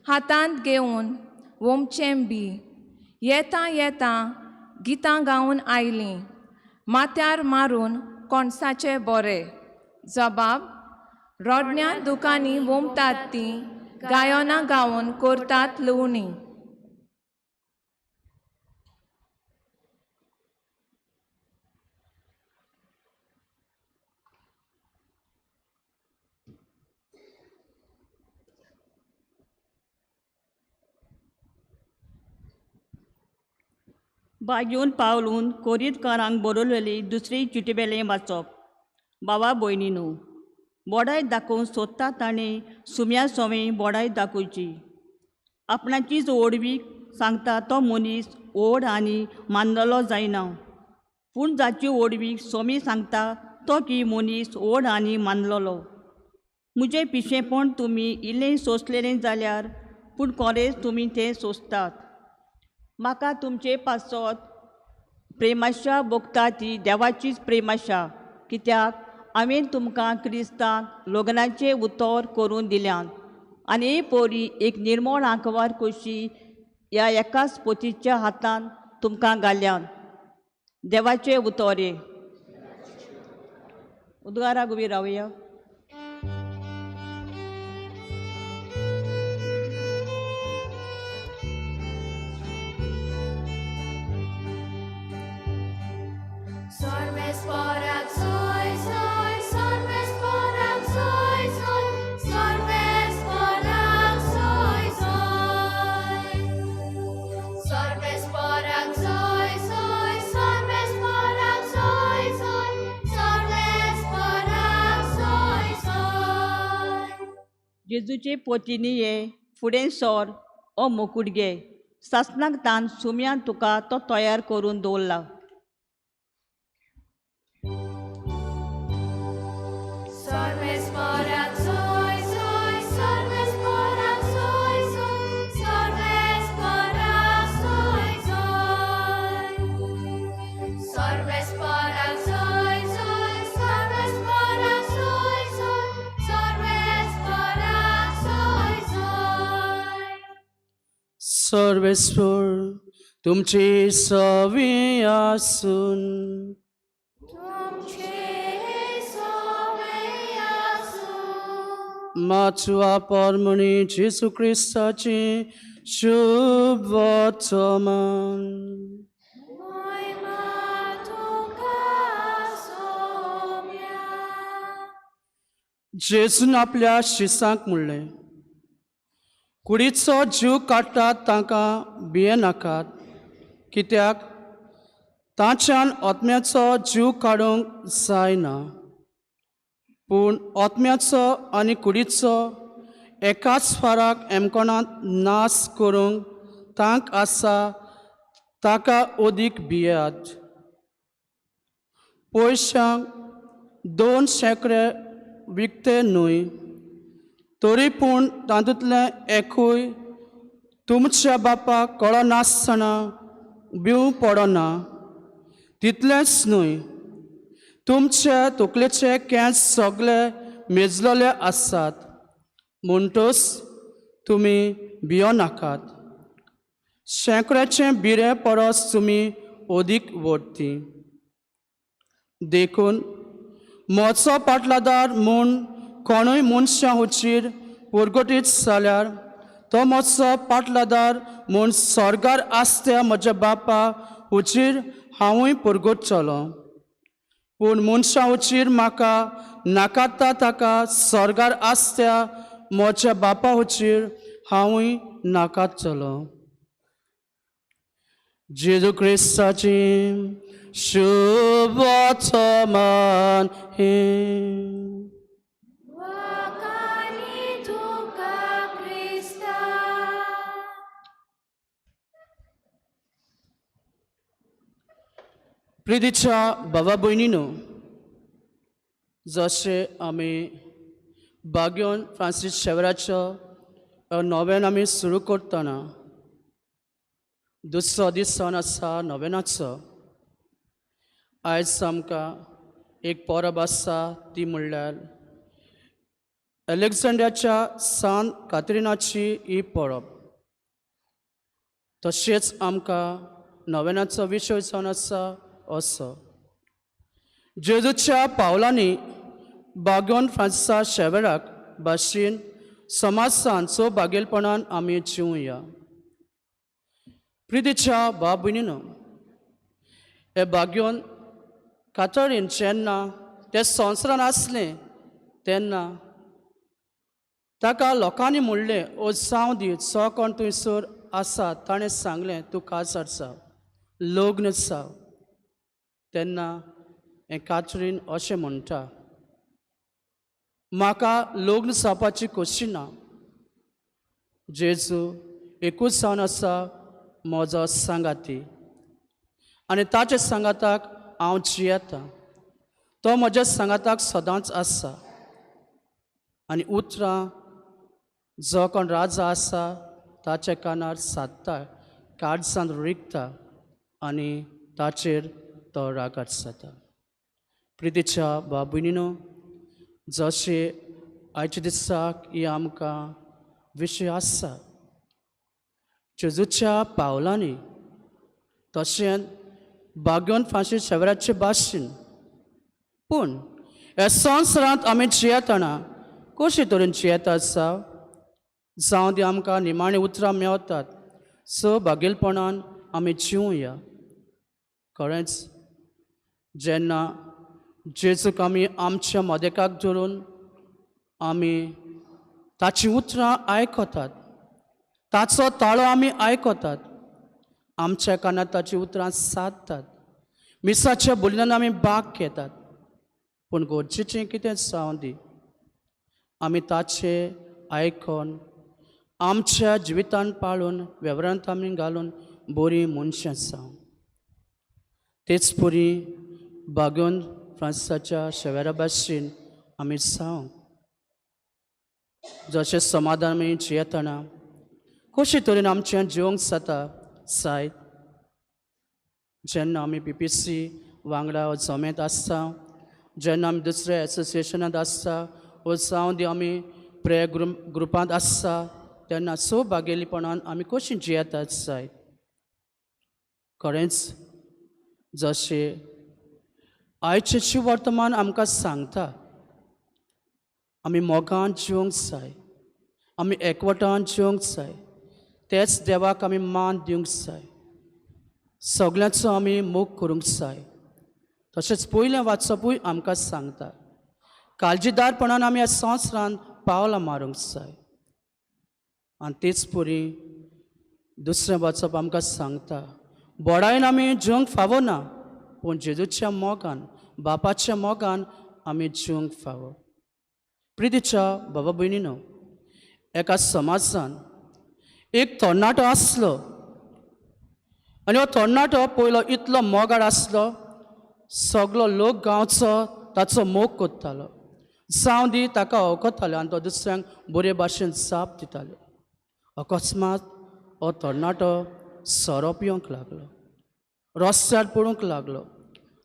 S8: हातांत घेवन वोमचें बी. येता येता गितां गावन आयलीं माथ्यार मारून कोणसाचे बोरे. जबाब रडण्या दुकांनी वोमतात तीं गायनां गावन करतात लुवणी.
S9: बागेवन पावलून कोरीतकारांक बरोवलेली दुसरी चिटबेलें वाचप. बाबा भयणीनू, बोडाय दाखोवंक सोदता ताणें सुम्या सोवें बोडाय दाखोवची. आपणाचीच ओडवी सांगता तो मनीस व्हड आनी मानलेलो जायना, पूण जाची व्हडवीक सोमी सांगता तो की मनीस व्हड आनी मानलेलो. म्हजें पिशेंपण तुमी इल्लें सोंसलेलें जाल्यार, पूण कोरेंच तुमी तें सोंसतात. म्हाका तुमचे पासत प्रेमाशा भोगता ती देवाचीच प्रेमाशा, कित्याक हांवें तुमकां क्रिस्ताक लग्नाचें उतर करून दिल्यान आनी हे पोरी एक निर्मळ आंकवार कशी ह्या एकाच पोतीच्या हातान तुमकां घाल्यान. देवाचें उतर हें. उद्गाराक उबी रावया.
S1: Sorvesporak soy soy, sorvesporak soy soy, sorvesporak soy soy. Sorvesporak soy soy, sorvesporak soy soy, sorvesporak soy soy.
S9: जेजूचे पोतीनी ये फुडें सोर ओ मोकूट घे, सासणाक तान सुम्यान तुका तो तयार करून दवरला.
S1: Sorvesporak soy soy, sorvesporak soy soy, sorvesporak soy soy. Sorvesporak soy soy, sorvesporak soy soy, sorvesporak soy soy.
S6: Sarveshwar तुमची सवी आसून
S1: तुमचे सोवे आसूं.
S6: माचवा परमणी जेजू क्रिस्ताची शुभ वर्तमान.
S1: मोयमा तुका सोम्या.
S6: जेजून आपल्या शिसांक म्हणलें, कुडीचो जीव काडटात तांकां भियेनाकात, कित्याक तांच्यान आत्म्याचो जीव काडूंक जायना, पूण आत्म्याचो आनी कुडीचो एकाच फाराक एमकोणांत नाश करूंक तांक आसा ताका अदीक भियात. पयशांक 2 शेंकडे विकते न्हय, तरी पूण तातूंतलें एकूय तुमच्या बापाक कळनासतना भिवूं पडना. तितलेंच न्हय, तुमचे तकलेचे केंस सगळे मेजलेले आसात, म्हणटच तुमी भियो नाकात. शेंकड्याचें बिरें परस तुमी अदीक व्हरती. देखून म्हजो पाटलादार म्हूण कोणूय मनशां हुचीर परगटीत जाल्यार तो म्हजो पाटलादार म्हूण स्वर्गार आसत्या म्हज्या बापा हुचीर हांवूय परगटतलो. पूण मनशां हुचीर म्हाका नाकाता ताका स्वर्गार आसत्या म्हज्या बापा हुचीर हांवूय नाकातलो. जेजू क्रिस्ताची शुभ वर्तमान हें.
S1: वाखाणी तुका क्रिस्ता.
S6: प्रितीच्या भावा भयणीनो, जशें आमी बाग्योन फ्रांसीस शेवराचो नोवेन आमी सुरू करतना दुसरो दीस जावन आसा नोवेनाचो. आयज आमकां एक परब आसा ती म्हणल्यार एलेक्झांड्राच्या सान कात्रिनाची ही परब. तशेंच आमकां नोवेनाचो विशय जावन आसा असो जेजूच्या पावलांनी बागोन फ्रांसिसा शेवराक भाशेन समाजान सो बागेलपणान आमी जिवया. प्रितीच्या भाव भयणीनो, हे बाग्योन कातरीन जेन्ना ते संवसारान आसलें तेन्ना ताका लोकांनी म्हणलें, ओ जावं दी, जो कोण थंयसर आसा ताणें सांगलें तूं काजार जाव, लग्न जाव. तेन्ना हें कातरीन अशें म्हणटा, म्हाका लग्न जावपाची खोशी ना. जेजू एकूच जावन आसा म्हजो सांगाती आनी ताच्या सांगाताक हांव जियेतां. तो म्हज्या सांगाताक सदांच आसा. आनी उतरां जो कोण राजा आसा ताच्या कानार सादता, काळजांत रिगता आनी ताचेर तो रागार जाता. प्रितीच्या बाबुनीनो, जशें आयच्या दिसाक ही आमकां विशय आसा जेजूच्या पावलांनी, तशेंच बागोवन फांशी शेवराचे भाशेन, पूण ह्या संवसारांत आमी जियेतना कशे तरेन जियेता आसा, जावं दी आमकां निमाणी उतरां मेवतात, सो बागेलपणान आमी जिवया. खरेंच जेन्ना जेजूक आमी आमच्या मदेकाक धरून आमी ताचीं उतरां आयकतात, ताचो ताळो आमी आयकतात, आमच्या कानार ताचीं उतरां सादतात, मिसाच्या बोलण्यान आमी भाग घेतात, पूण गरजेचें कितें जावं दी आमी ताचें आयकून आमच्या जिवितान पाळून वेव्हारांत आमी घालून बरीं मनशां जावं. तेच परी बागोवन फ्रांसाच्या शेवेरा भाशेन आमी जावं. जशें समाधान आमी जियेतना कशे तरेन आमचें जिवंक जाता जायत, जेन्ना आमी पी पी सी वांगडा जमेंत आसता, जेन्ना आमी दुसऱ्या एसोसिएशनांत आसता, वो जावं दी आमी प्रेयर ग्रुपांत आसता, तेन्ना सो बागेलीपणान आमी कशीं जियेतात जायत. खरेंच जशें आयचें शिवर्तमान आमकां सांगता, आमी मोगान जिवंक जाय, आमी एकवटान जिवंक जाय, तेच देवाक आमी मान दिवंक जाय, सगल्यांचो आमी मोग करूंक जाय. तशेंच पयलें वाचपूय आमकां सांगता काळजीदारपणान आमी ह्या संवसारांत पावलां मारूंक जाय. आनी तेच परी दुसरें वाचप आमकां सांगता बोडायन आमी जिवंक फावो ना, पूण जेजूच्या मोगान, बापाच्या मोगान आमी जिवंक फावो. प्रितीच्या बाबा भयणीनो, एका समाजान एक तरणाटो आसलो आनी हो तरणाटो पयलो इतलो मोगाळ आसलो, सगलो लोक गांवचो ताचो मोग करतालो, जावं दी ताका वळखतालो आनी तो दुसऱ्यांक बरे भाशेन जाप दितालो. अकस्मात हो तरणाटो सोरो पिवंक लागलो, रस्त्यार पडूंक लागलो,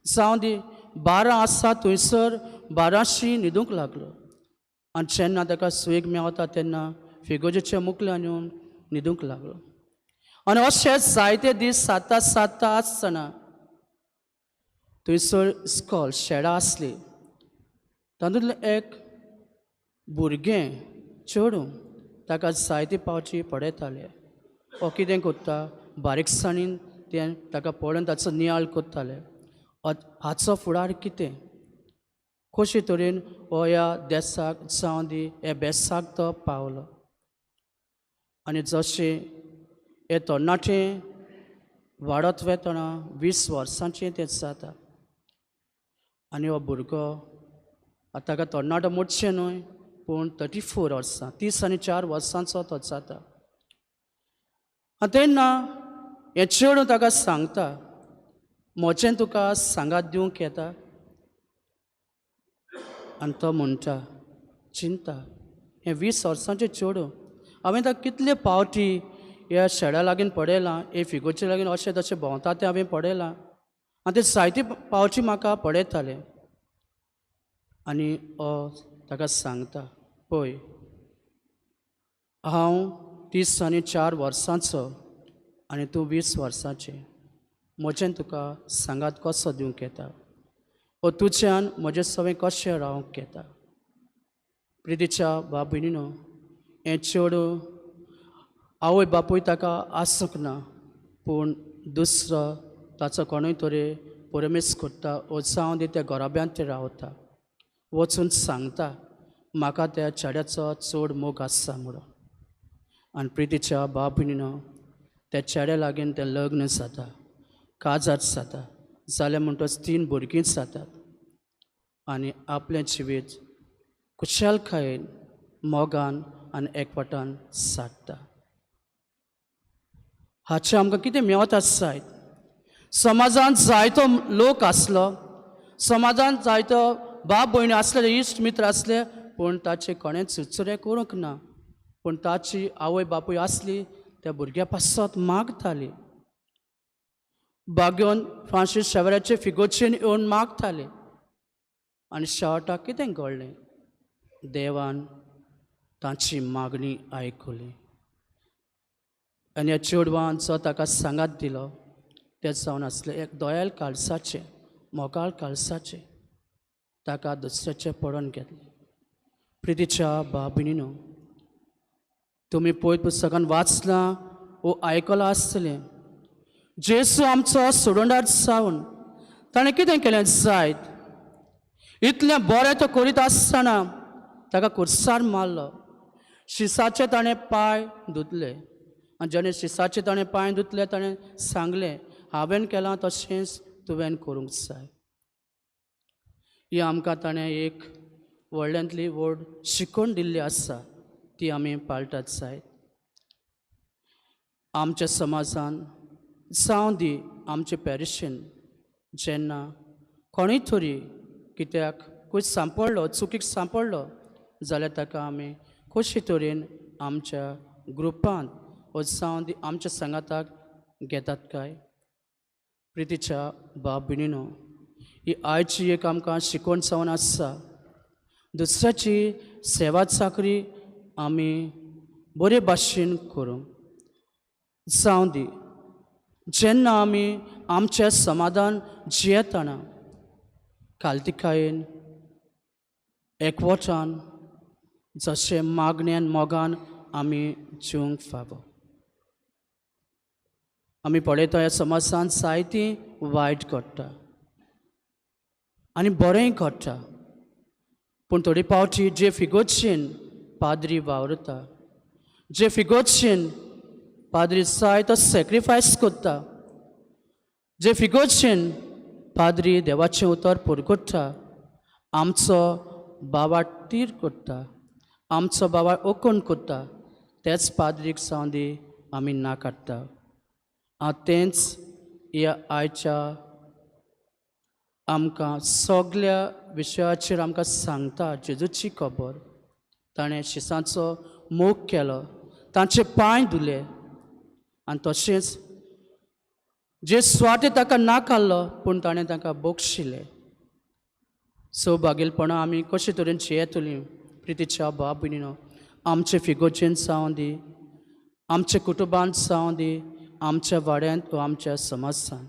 S6: जावं दी बारां आसा थंयसर बाराशी न्हिदूंक लागलो. आनी जेन्ना ताका सुयेग मेवता तेन्ना फिगोजेच्या मुखल्यान येवन न्हिदूंक लागलो. आनी अशें जायते दीस साता साता आसतना थंयसर इस्कॉल शेडां आसली, तातूंतलें एक भुरगें चेडूं ताका जायते पावटी पळयतालें. हो कितें करता बारीकसाणीन तें ताका पळोवन ताचो नियाळ करतालें. हाचो फुडार कितें, कशे तरेन हो ह्या देसाक जावं दी ह्या बेसाक तो पावलो. आनी जशें हे तरणाटे वाडत वेतना 20 वर्सांचें तें जाता आनी हो भुरगो आतां ताका तरणाटो म्हणचें न्हय, पूण 34 वर्सां, 34 वर्सांचो तो जाता. आनी तेन्ना हें चेडूं ताका सांगता, म्हजें तुका सांगात दिवंक येता. आनी तो म्हणटा, चिंता हें 20 वर्सांचें चेडूं, हांवें ताका कितले पावटी ह्या शेडा लागीं पळयलां, हे फिगोचे लागीं अशें तशें भोंवता तें हांवें पळयलां आनी ते जायते पावटी म्हाका पळयताले. आनी हो ताका सांगता, पळय हांव 34 वर्सांचो आनी तूं 20 वर्सांचें, म्हजें तुका सांगात कसो दिवंक येता, ओ तुज्यान म्हजें सवें कशें रावंक येता. प्रितीच्या बाबुनीनो, हें चेडूं आवय बापूय ताका आसूंक ना, पूण दुसरो ताचो कोणूय तरी परमेस करता ओ जावं दी त्या घराब्यांत ते रावता, वचून सांगता म्हाका त्या चेड्याचो चड मोग आसा म्हणून. आनी प्रितीच्या बाबुनीनो, त्या चेड्या लागीं तें लग्न जाता, काजार जाता, जालें म्हणटच 3 भुरगीं जातात आनी आपलें जिवीत खुशालकायेन मोगान आनी एकवटान सारता. हाचें आमकां कितें मेळत आसाय. समाजांत जायतो लोक आसलो, समाजांत जायतो बाप भयणी आसले, इश्ट मित्र आसले, पूण ताचे कोणेंच सुचरे करूंक ना. पूण ताची आवय बापूय आसली त्या भुरग्या पासत मागताली. बागेवन फ्रांसीस शेवराचे फिगोचेन येवन मागताले. आनी शेवटाक कितें घडलें, देवान तांची मागणी आयकली आनी ह्या चेडवान जो ताका सांगात दिलो तें जावन आसलें एक दोयाल काळसाचें, मोगाळ काळसाचें, ताका दुसऱ्याचें पडोवन घेतलें. प्रितीच्या भाव भयणीनो, तुमी पयत पुस्तकान वाचलां वो आयकलां आसतलें, जेजू आमचो सोडोंडार जावन ताणें कितें केलें जायत, इतलें बरें तो करीत आसतना ताका कुर्सार मारलो, शिसाचे ताणें पांय धुतले आनी जेणें शिसाचे ताणें पांय धुतले ताणें सांगलें हांवें केलां तशेंच तुवें करूंक जाय. ही आमकां ताणें एक व्हडल्यांतली व्हड शिकवण दिल्ली आसा, ती आमी पाळटात जाय. आमच्या समाजान जावं दी आमचे पॅरिशन जेन्ना कोणूय तरी कित्याक खंय सांपडलो, चुकीक सांपडलो जाल्यार ताका आमी कशे तरेन आमच्या ग्रुपांत वो जावं दी आमच्या सांगाताक घेतात काय. प्रितीच्या भाव भयणीनो, ही आयची एक आमकां शिकवण जावन आसा. दुसऱ्याची सेवा चाकरी आमी बरे भाशेन करूंक जावं दी. जेन्ना आमी आमचें समाधान जियेतना कालतिकायेन एकवटान जशें मागण्यान मोगान आमी जिवंक फावो. आमी पळयता ह्या समाजान जायतीं वायट घडटा आनी बरेंय घडटा, पूण थोडे फावटी जे फिगोचेन पाद्री वावरता, जे फिगोचेन पाद्री जाय तो सॅक्रिफायस करता, जे फिगोचेन पाद्री देवाचें उतर पुरगुट्टा, आमचो बाबा तीर करता, आमचो बाबा ओकण करता, तेच पाद्रीक जावं दी आमी ना काडटा. आनी तेंच ह्या आयच्या आमकां सगल्या विशयाचेर आमकां सांगता जेजूची खबर. ताणें शिसांचो मोग केलो, तांचे पांय धुले आनी तशेंच जे स्वार्थ ताका ना काडलो पूण ताणें तांकां बक्षिलें. सो बागेलपणां आमी कशे तरेन जियेतलीं प्रितीच्या भाव भयणीनो, आमचे फिगोचेन जावं दी, आमच्या कुटुंबांत जावं दी, आमच्या वाड्यांत वा आमच्या समाजान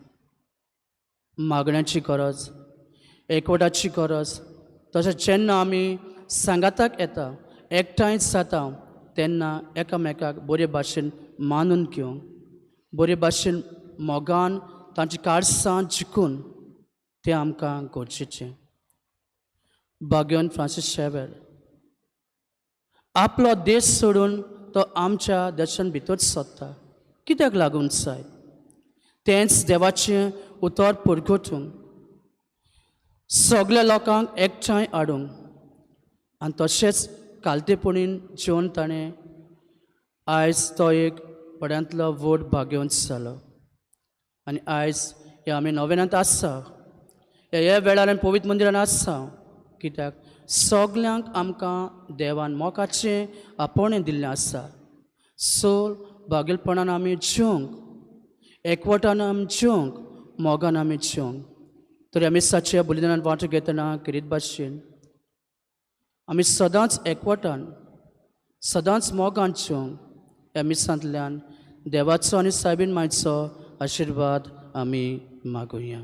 S6: मागण्याची गरज, एकवटाची गरज. तशेंच जेन्ना आमी सांगाताक येता, एकठांय जाता तेन्ना एकामेकाक बरे भाशेन मानून घेवंक, बरे भाशेन मोगान तांची काळसां जिखून तें आमकां गरजेचें. बाग्योन फ्रांसीस शेवर आपलो देश सोडून तो आमच्या देशान भितर सोदता, कित्याक लागून जाय? तेंच देवाचें उतर पुरगोटूंक, सगल्या लोकांक एकठांय हाडूंक आनी तशेंच कालतेपणीन जेवन ताणें आयज तो एक बऱ्यांतलो व्हड भाग्यवंत जालो. आनी आयज हे आमी नोवेनांत आसा, ह्या वेळार आमी पवित्र मंदिरान आसा, कित्याक सगल्यांक आमकां देवान मोगाचें आपोवणें दिल्लें आसा. सो बागेलपणान आमी जिवंक, एकवटान आमी जिवंक, मोगान आमी जिवंक. तर आमी साच्या बलिदानान वांटो घेतना किरीत भाशेन आमी सदांच एकवटान, सदांच मोगान जिवंक. ह्या मिसांतल्यान देवाचो आनी सायबीन मायचो आशिर्वाद आमी मागुया.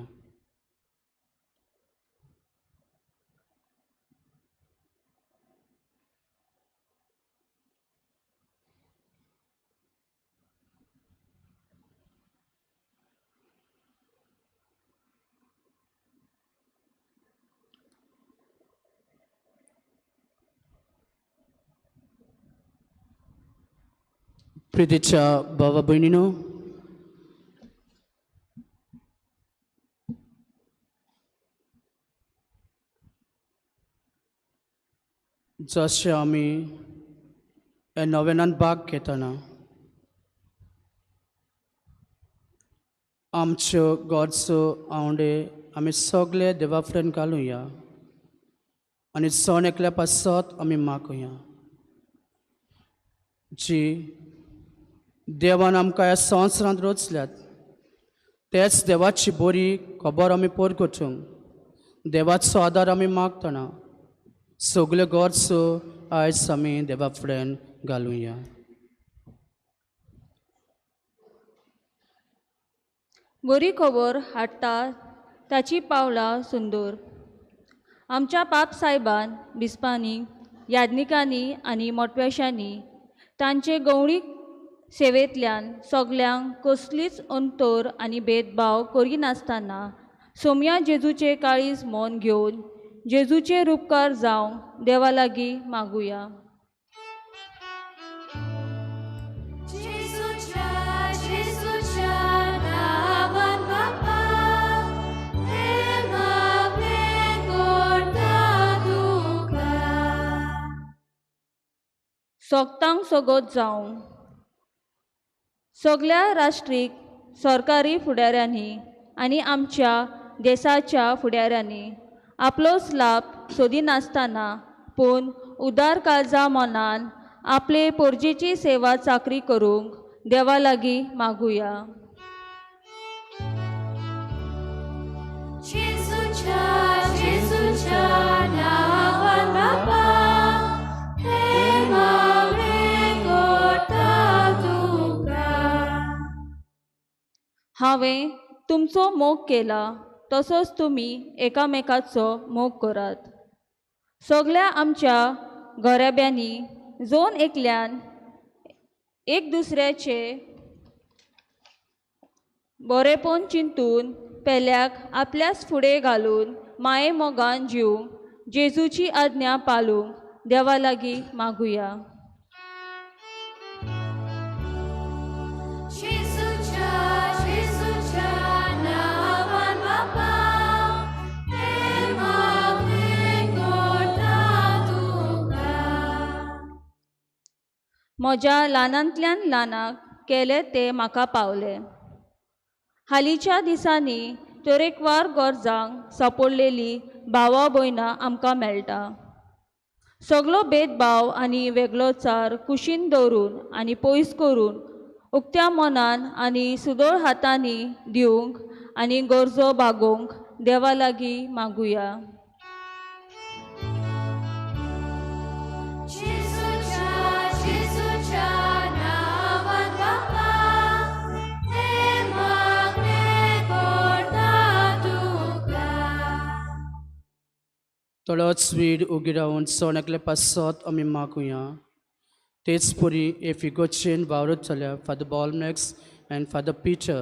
S6: प्रितीच्या भावा भयणीनो, जशें आमी ह्या नोवेनांत भाग घेतना आमच्यो गरजो आंवडे आमी सगळे देवा फुड्यान घालुया आनी सण एकल्या पासत आमी मागुया. जी देवान आमकां ह्या संवसारांत रचल्यात तेच देवाची बरी खबर आमी परगटूंक देवाचो आदार आमी मागतना सगल्यो गरजो आयज आमी देवा फुड्यान घालुया.
S4: बरी खबर हाडटा ताची पावलां सुंदर. आमच्या पाप सायबान बिस्पांनी याज्ञिकांनी आनी मोटवेशांनी तांचे गवळी सेवेंतल्यान सगल्यांक कसलीच अंतर आनी भेदभाव करिनासतना सोमया जेजूचे काळीज मन घेवन जेजूचे रुपकार जावंक देवा लागीं मागुया. सोगतांक सोगोत जावं सगल्या राष्ट्रीक सरकारी फुडाऱ्यांनी आनी आमच्या देसाच्या फुडाऱ्यांनी आपलोच लाभ सोदिनासतना पूण उदार काळजा मनान आपले पोरजेची सेवा चाकरी करूंक देवा लागीं मागुया. हांवें तुमचो मोग केला तसोच तुमी एकामेकाचो मोग करात. सगल्या आमच्या घराब्यांनी जोन एकल्यान एक दुसऱ्याचे बरेपण चिंतून पेल्याक आपल्याच फुडें घालून माये मोगान जिवंक जेजूची आज्ञा पालूंक देवा लागीं मागुया. म्हज्या ल्हानांतल्यान ल्हानाक केलें तें म्हाका पावलें. हालींच्या दिसांनी तरेकवार गरजांक सांपडलेली भावा भयणां आमकां मेळटा. सगलो भेदभाव आनी वेगळोचार कुशीन दवरून आनी पयस करून उक्त्या मनान आनी सुदोळ हातांनी दिवंक आनी गरजो भागोवंक देवा लागीं मागुया.
S6: थोडोच वीड उगी रावन सण एकले पासत आमी मागुया. तेच परी एफिगोचेन वावरत जाल्या Father Bolmax and Father Peter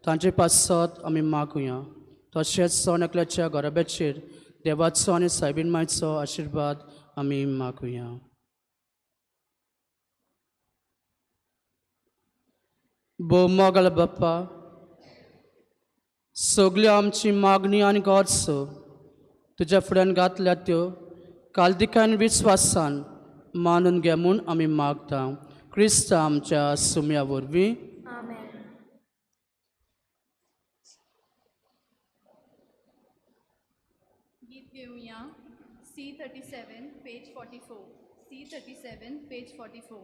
S6: तांचे पासत आमी मागुया. तशेंच सण एकल्याच्या घराब्याचेर देवाचो आनी सायबीण मायचो आशिर्वाद आमी मागुया. भोव मोगाळ बाप्पा, सगल्यो आमची मागणी आनी गरजो तुज्या फुड्यान घातल्या त्यो कालदिकान विस्वासान मानून घे म्हूण आमी मागता क्रिस्त आमच्या सुम्या वरवीं.
S10: गीत घेवया C37 page 44. C37 page 44.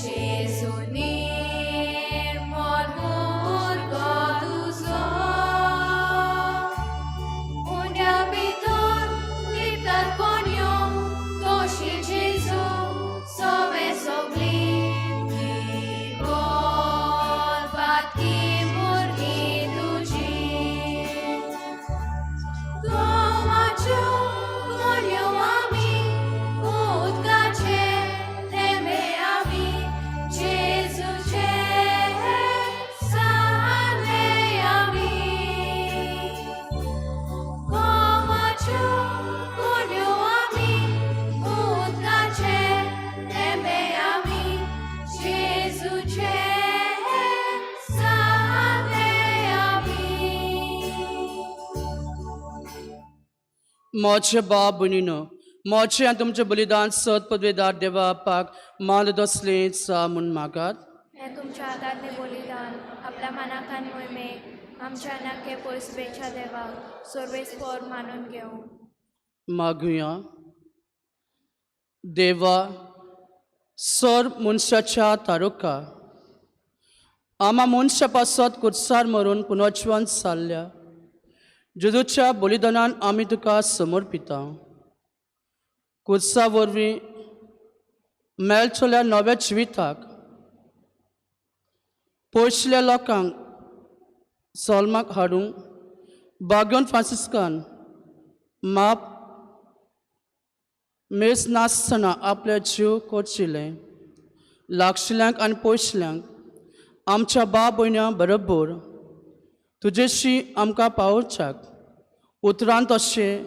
S8: Jesu ni
S6: मोचे बाब भयणीनो, मोचे आनी तुमचें बलिदान सत पदवेदार देवा बापाक मान दसलें चा म्हूण मागात.
S1: हें तुमच्या हातांतलें बलिदान आपल्या मानाक आनी मोहिमेक आमच्या नाके पयसवेच्या देवाक सर्वेस्पोर मानून घेवं.
S6: मागुया. देवा, सर मनशाच्या तारुका आमा मनशा पासत कुर्सार मरून पुनर्जिवन जाल्ल्या जेजूच्या बलिदानान आमी तुका समर्पिता. कुर्सा वरवीं मेळटल्या नव्या जिविताक पयशिल्ल्या लोकांक सल्माक हाडूंक बागयोन फ्रांसिस्कान माप मेज नासतना आपले जीव कोचिले. लागशिल्ल्यांक आनी पयशिल्ल्यांक आमच्या बाब भयण्यां बरोबर तुजेशी आमकां पावोवच्याक उतरान तशें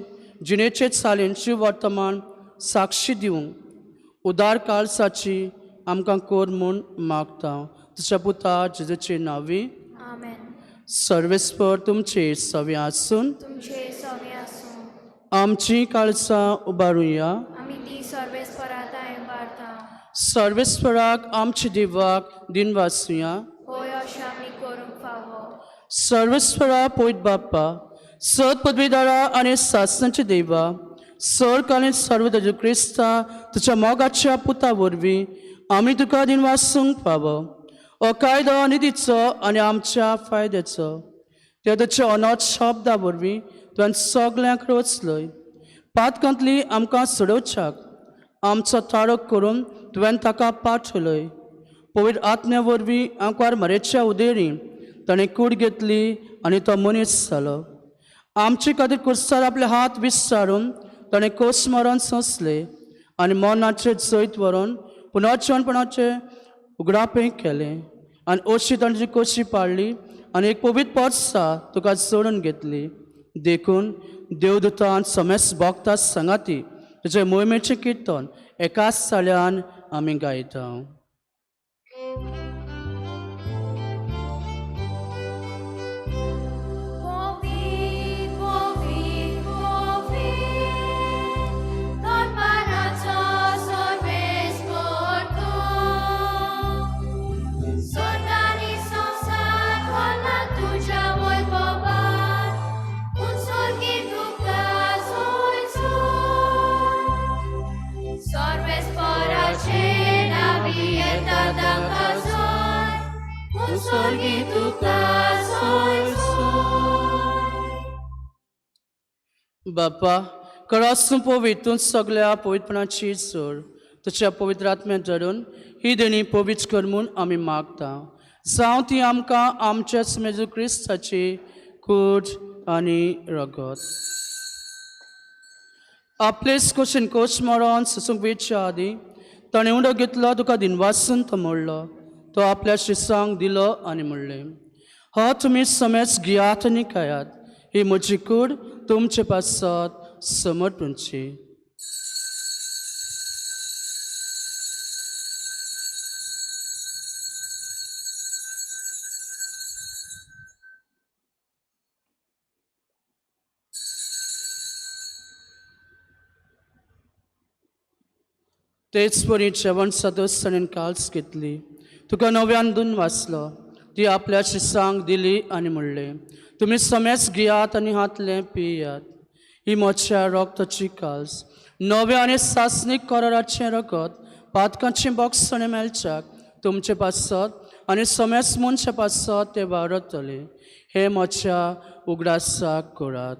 S6: जिणेचे चालीन वर्तमान साक्षी दिवंक उदार काळसाची आमकां कोर म्हूण मागता, तुज्या पुता जेजूचे नांवी.
S1: आमेन.
S6: सर्वेस्पर तुमचे सवे आसून.
S1: तुमचे सवे आसूं.
S6: आमची काळसां उबारुया.
S1: आमी ती सर्वेस्परात वाडता.
S6: सर्वेस्पराक आमच्या देवाक दिनवासुया.
S1: होय, अशें आमी करूंक फावो.
S6: सर्वेस्परा पयत बाप्पा, सत पदवीदारा आनी सासनाचे देवा, सर्ग आनी सर्व तेजो क्रिस्ता तुज्या मोगाच्या पुता वरवीं आमी तुका दिनवासूंक फावो. हो कायदो निधीचो आनी आमच्या फायद्याचो. त्या तुज्या अनाथ शब्दा वरवीं तुवें सगल्यांक रचलय. पातकांतली आमकां सोडोवच्याक आमचो तारक करून तुवें ताका पाठवलय. पवित्र आत्म्या वरवीं आंकवार मरेच्या उदेरी ताणें कूड घेतली आनी तो मनीस जालो. आमचे खातीर कुर्सार आपले हात विस्तारून ताणें कोस मरण सोंसले आनी मरणाचें जैत व्हरून पुनर्जिवनपणाचें उगडापें केलें आनी अशी ताणें कोशी पाडली आनी एक पवित्र पोत्सा तुका जोडून घेतली. देखून देवदूतान समेस भोगता सांगाती तुजे मोहिमेचें किर्तन एकाच साल्यान आमी गायता. बापा, कळासून पवित्र सगळ्या पवित्रपणाची जोड तुज्या पवित्र आत्म्यात धरून ही देणी पवित्र कर म्हूण आमी मागता. जावं ती आमकां आमच्या जेजू क्रिस्ताची कूड आनी रगत. आपलेच कुशीन कोश मरोन सुसूंक वेच्या आदीं ताणें उंडो घेतलो, तुका दिनवासून तो मोडलो, तो आपल्या शिसांक दिलो आनी म्हणलें, हो तुमी समेज घेयात आनी खायात, ही म्हजी कूड तुमचे पासत समर्पणची. तेच परी जेवण सदोस ताणें काल्स घेतली, तुका नव्यान दोन वाचलो, ती आपल्या शिसांक दिली आनी म्हणलें, तुमी समेज घेयात आनी हातलें पियात, ही म्हज्या रक्ताची काल्स, नव्या आनी सासणीक कराराचें रगत पातकांचें बोगसणें मेळच्याक तुमचे पासत आनी समेज मनशा पासत तें वावरतलें. हें म्हज्या उगडासाक करात.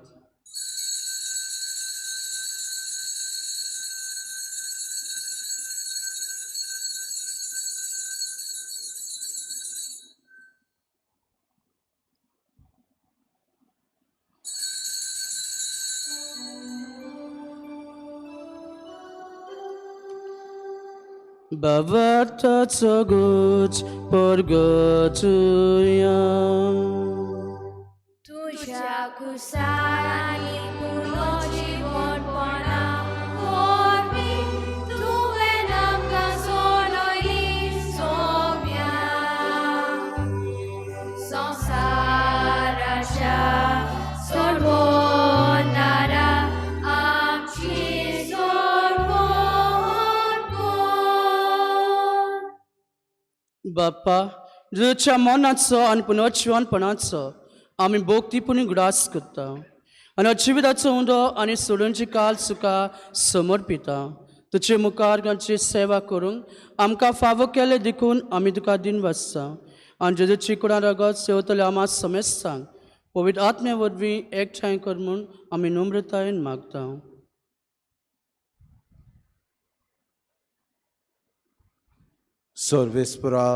S6: भावार्थाचो गुज परगटुया.
S1: तुज्या कुसानी पुनर्जिवनपणा वरवीं तुवें आमकां सोडयली सोम्या. संवसाराच्या सोडवणारा
S6: बाप्पा, जेजूच्या मनाचो आनी पुनर्जिवनपणाचो आमी भोक्तीपुणी उगडास करता आनी जिविताचो उंडो आनी सोडूनची काल सुखा समर्पिता. तुजे मुखार तांची सेवा करूंक आमकां फावो केलें देखून आमी तुका दिन वाचता आनी जेजूची कुडां रगत सेवतले आमा समेस्तांक पवित्र आत्म्या वरवीं एकठांय कर म्हूण आमी नम्रतायेन मागता.
S5: सर्वेस्परा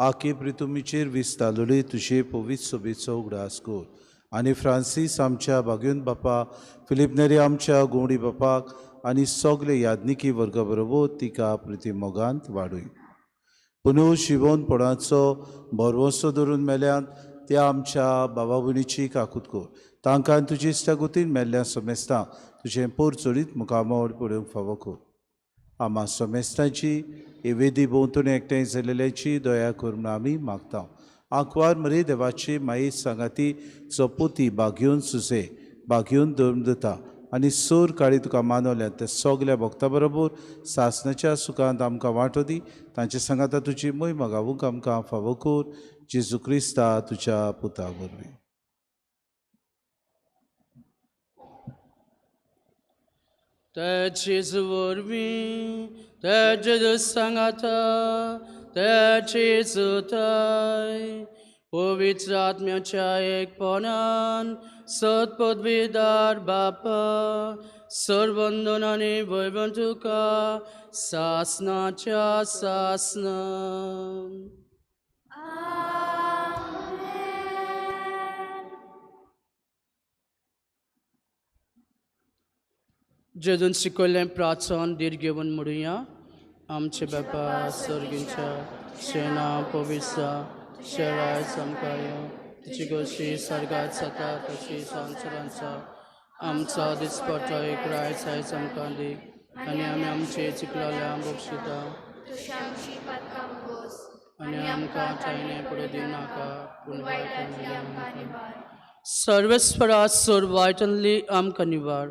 S5: आके प्रितुमीचेर विस्तालोली तुजे पवित्र सोबेचो उगडास कर आनी फ्रांसीस आमच्या बागेवन बापा, फिलीप नेरी आमच्या गोवडी बापाक आनी सगळे यादनिकी वर्गा बरोबर तिका प्रिती मोगांत वाडय. पुनू शिवोनपणाचो भरवंसो धरून मेल्यान त्या आमच्या बाबा भयणीची काकूत कर. तांकां तुजी इश्टागतीन मेल्ल्या समेस्तां तुजें पोर चडीत मुखामळ पळोवंक फावो कर. आमा समेस्तांची हे वेदी भोंवतणी एकठांय जाल्ल्याची दया कर म्हूण आमी मागता. आंकवार मरे देवाची माई सांगाती चपोती बागेवन सुसे बागेवन धर्म दिता आनी सोर काळी तुका मानवल्या त्या सगल्या भक्ता बरोबर सासणाच्या सुखांत आमकां वांटो दी. तांचे सांगाता तुजी मोय गावूंक आमकां फावो कर. जेजू क्रिस्ता तुज्या पुता वरवीं.
S6: ते जेजू वरवीं, ते जेजू सांगाता, ते जेजूताय पवित्र आत्म्याच्या एकपणान सत्पदवीदार बापा, सर्वंदन आनी वैभव तुका सासनाच्या सासना. जेजून शिकयल्लें प्रार्थन धीर घेवन म्हणुया. आमचे बापा सर्गींच्या शेणा पवित्र शेळाय आमकां तुजी गोशी सर्गात जाता तशी संवसारांचा आमचो दिसपटो एक रायस आयज आमकां दी आनी आमी आमचे चिकलोल्या बक्षिता आनी आमकां चायने फुडें दिवनाका पूण वायटांतली आमकां निवार. सर्वेस्परा सोर वायटांतली आमकां निवार.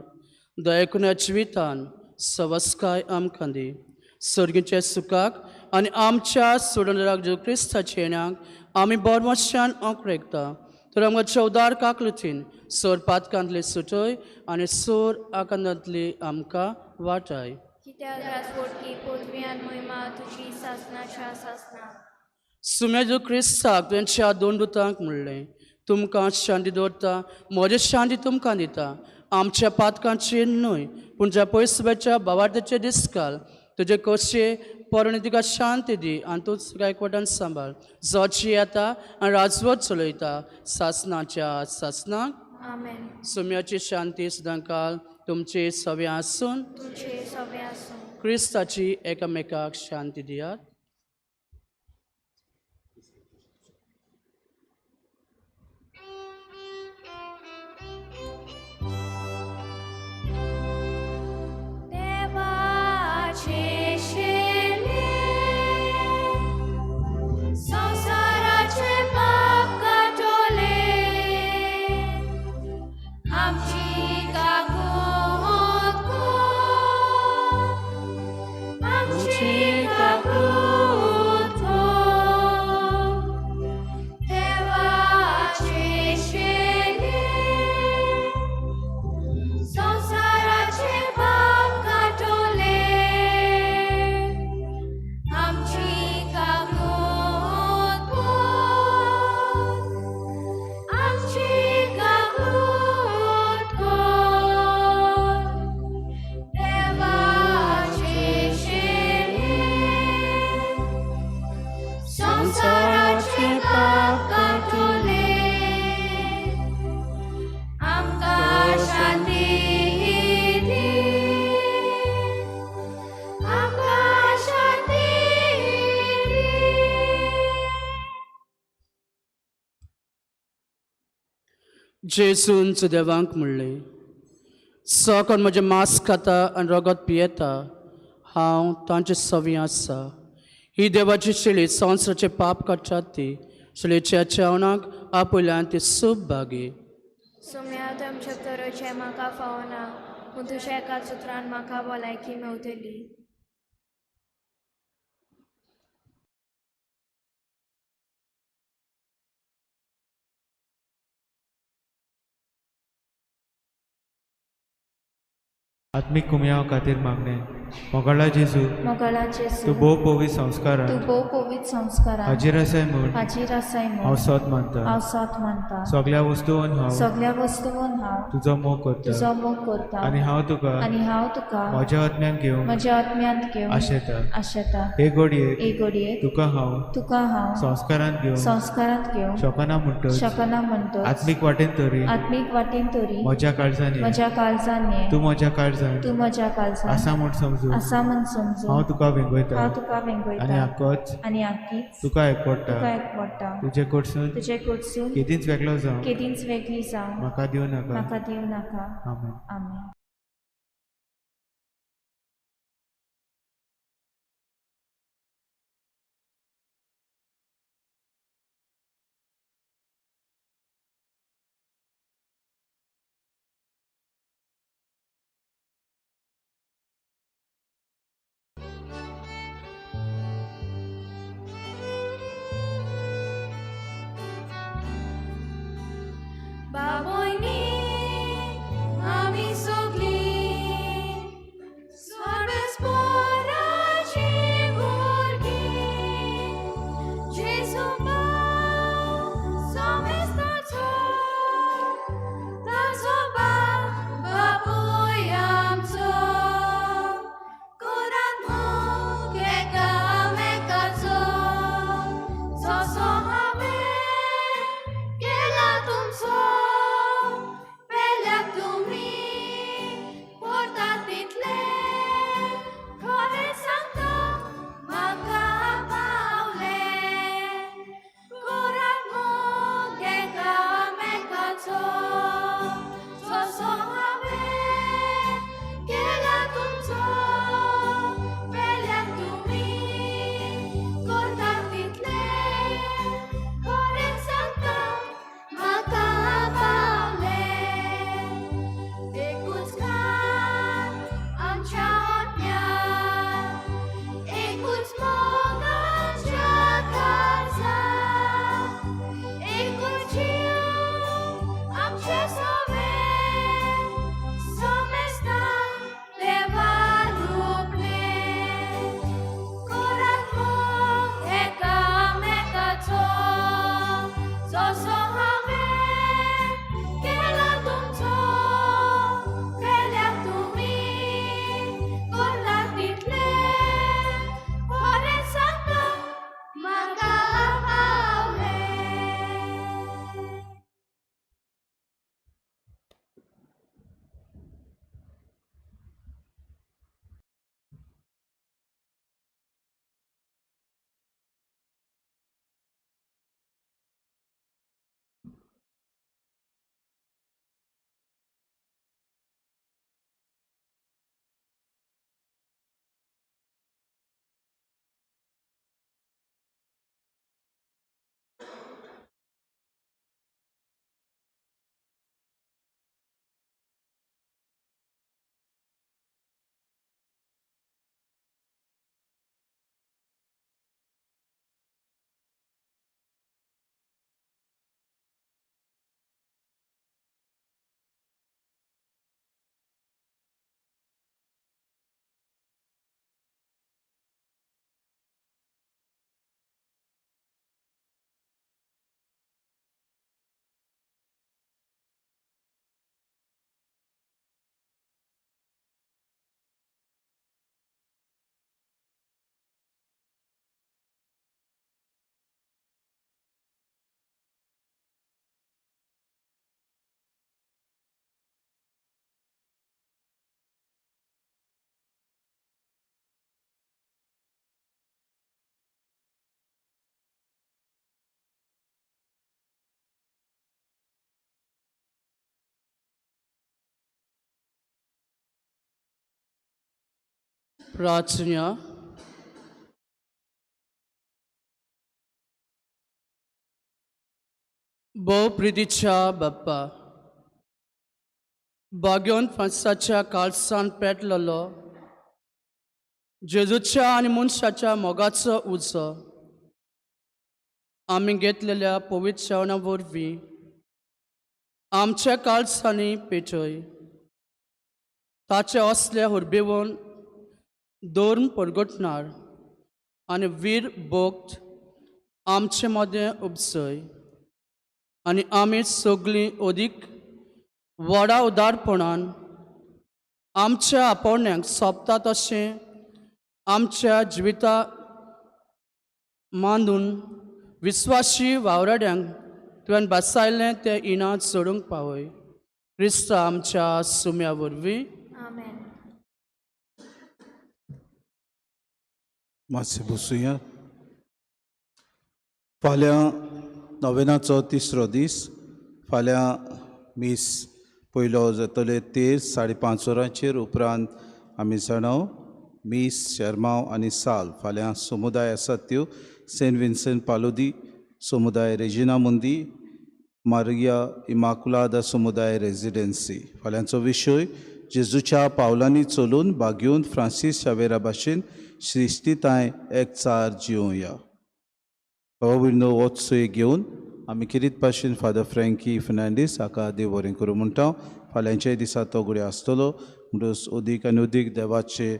S6: दयकुन्या जिवितान सवस्काय आमकां दी. सर्गीच्या सुखाक आनी आमच्या सोडणाक जेजू क्रिस्ताच्या येण्याक आमी बोरमोशान अंकरेकता. तर आमकां चवदार काकलुतीन सोर पातकांतली सुटय आनी सोर आकांतांतली आमकां वाटाय.
S1: कित्याक राजवटकी पदवी आनी महिमा तुजी सासनाच्या सासना.
S6: सुम्या जेजू क्रिस्ताक तुवें दोन दुतांक म्हणलें, तुमकां शांती दवरता, म्हजी शांती तुमकां दिता. आमच्या पातकांचेर न्हय पूण ज्या पयसुब्याच्या बावार्थाचे दिसकाल तुजे कशे पोरणे तुका शांती दी आनी तूंच तुका एकवटान सांबाळ जोची येता आनी राजवट चलयता सासनाच्या सासनाक.
S1: आमेन.
S6: सुम्याची शांती सदांकाल तुमचे सवे आसून
S1: तुमचे सवे आसूं.
S6: क्रिस्ताची एकामेकाक शांती दियात. जेजून देवांक म्हणलें, सो कोण म्हजें मांस खाता आनी रगत पियेता हांव तांचे सवी आसा. ही देवाची शेळी संवसाराचें पाप काडटात ती शेळीच्या जेवणाक आपयल्यान ती सूप भागी.
S1: सोम्या तुमच्या तरोचें म्हाका फावना पूण तुज्या एका सुत्रान म्हाका भलायकी मेवतली.
S11: आत्मीक कुमयाव खातीर मागणें. मोगाळा जेजू,
S1: मोगाळा जेजू,
S11: तूं भोव पवित्र संस्कारान
S1: तूं भोव पवित्र संस्कारान
S11: हाजीर आसाय म्हूण
S1: हाजीर आसाय म्हूण
S11: हांव सोद मानता.
S1: हांव सोद मानता.
S11: सगळ्या वस्तून हांव
S1: सगळ्या वस्तून हांव
S11: तुजो मोग करता.
S1: तुजो मोग करता.
S11: आनी हांव तुका
S1: आनी हांव तुका
S11: म्हज्या आत्म्यान घेवंक
S1: म्हज्या आत्म्यांत घेवंक
S11: आशेता.
S1: आशेता.
S11: हे घडयेक
S1: हे घडयेक
S11: तुका हांव
S1: तुका हांव
S11: संस्कारांत घेवंक
S1: संस्कारांत घेवंक
S11: शकना म्हणटच
S1: शकना म्हणटच
S11: आत्मीक वाटेन तरी
S1: आत्मीक वाटेन तरी
S11: म्हज्या काळजान ये.
S1: म्हज्या काळजान ये.
S11: तूं म्हज्या काळजान
S1: तूं म्हज्या काळजान
S11: आसा म्हूण समजून
S1: आसा म्हूण समजून
S11: हांव तुका वेंगयता.
S1: हांव तुका वेंगयता.
S11: आनी आकोच
S1: आनी आकीच
S11: तुका एकवडटा.
S1: तुका एकवडटा.
S11: तुजे कडसून
S1: तुजे कडसून
S11: केदींच वेगळो जावं
S1: केदींच वेगळी जावं
S11: म्हाका दिवं नाका.
S1: म्हाका दिवं नाका.
S11: आमेन.
S1: आमेन.
S12: बाबोयनी आमी सगलीं सर्वेस्पराची भुरगीं, जेजू भाव समेस्ताचो, ताचो बाप बापूय आमचो. करात मोग एकामेकाचो, जसो हांवें केला तुमचो. पेल्याक तुमी करतात तितलें, खरें सांगता म्हाका पावलें. करात मोग एकामेकाचो, जसो हांवें केला तुमचो. पेल्याक तुमी करतात तितलें, खरें सांगता म्हाका पावलें. एकूच घर आमच्या आत्म्यात, एकूच मोग आमच्या काळजात, एकूच जीव आमचे सवें, समेस्तांक देवा रूपणें. करात मोग एकामेकाचो, जसो हांवें केला तुमचो. पेल्याक तुमी करतात तितलें, खरें सांगता म्हाका पावलें.
S6: प्रार्थना. भोव प्रितीच्या बाप्पा, बाग्योन फ्रांसाच्या काळसान पेटलेलो जेजूच्या आनी मनशाच्या मोगाचो उजो आमी घेतलेल्या पवित्र जेवणा वरवीं आमच्या काळसांनी पेटय. ताचे असले हुर्बेवन धर्म परगटणार आनी वीर भक्त आमचे मदें उपसय आनी आमी सगळीं अदीक व्हडा उदारपणान आमच्या आपोवण्याक सोंपता तशें आमच्या जिविता मांदून विस्वाशी वावराड्यांक तुवें बसायलें तें इनाम सोडूंक पावय. क्रिस्त आमच्या सुम्या वरवीं.
S1: आमेन.
S5: मातशें बसुया. फाल्यां नोवेनाचो तिसरो दीस. फाल्यां मीस पयलो जातले तेर 5:30 वरांचेर. उपरांत आमी जाणाव मीस, शेरमांव आनी साल. फाल्यां समुदाय आसात त्यो सेंट विन्सेंट पालोदी समुदाय, रेजिना मुंदी, मारिया इमाकुलादा समुदाय रेजिडेन्सी. फाल्यांचो विशय जेजूच्या पावलांनी चलून बागेवन फ्रांसीस शावेरा भाशेन श्रिश्टीताय एकचार जिवया. बाबा भयणो होच सोय घेवन आमी किरीत भाशेन फादर फ्रँकी फर्नांडीस हाका देव बरें करूं म्हणटा. फाल्यांच्याय दिसा तो घडये आसतलो म्हणटकच अदीक आनी अदीक देवाचें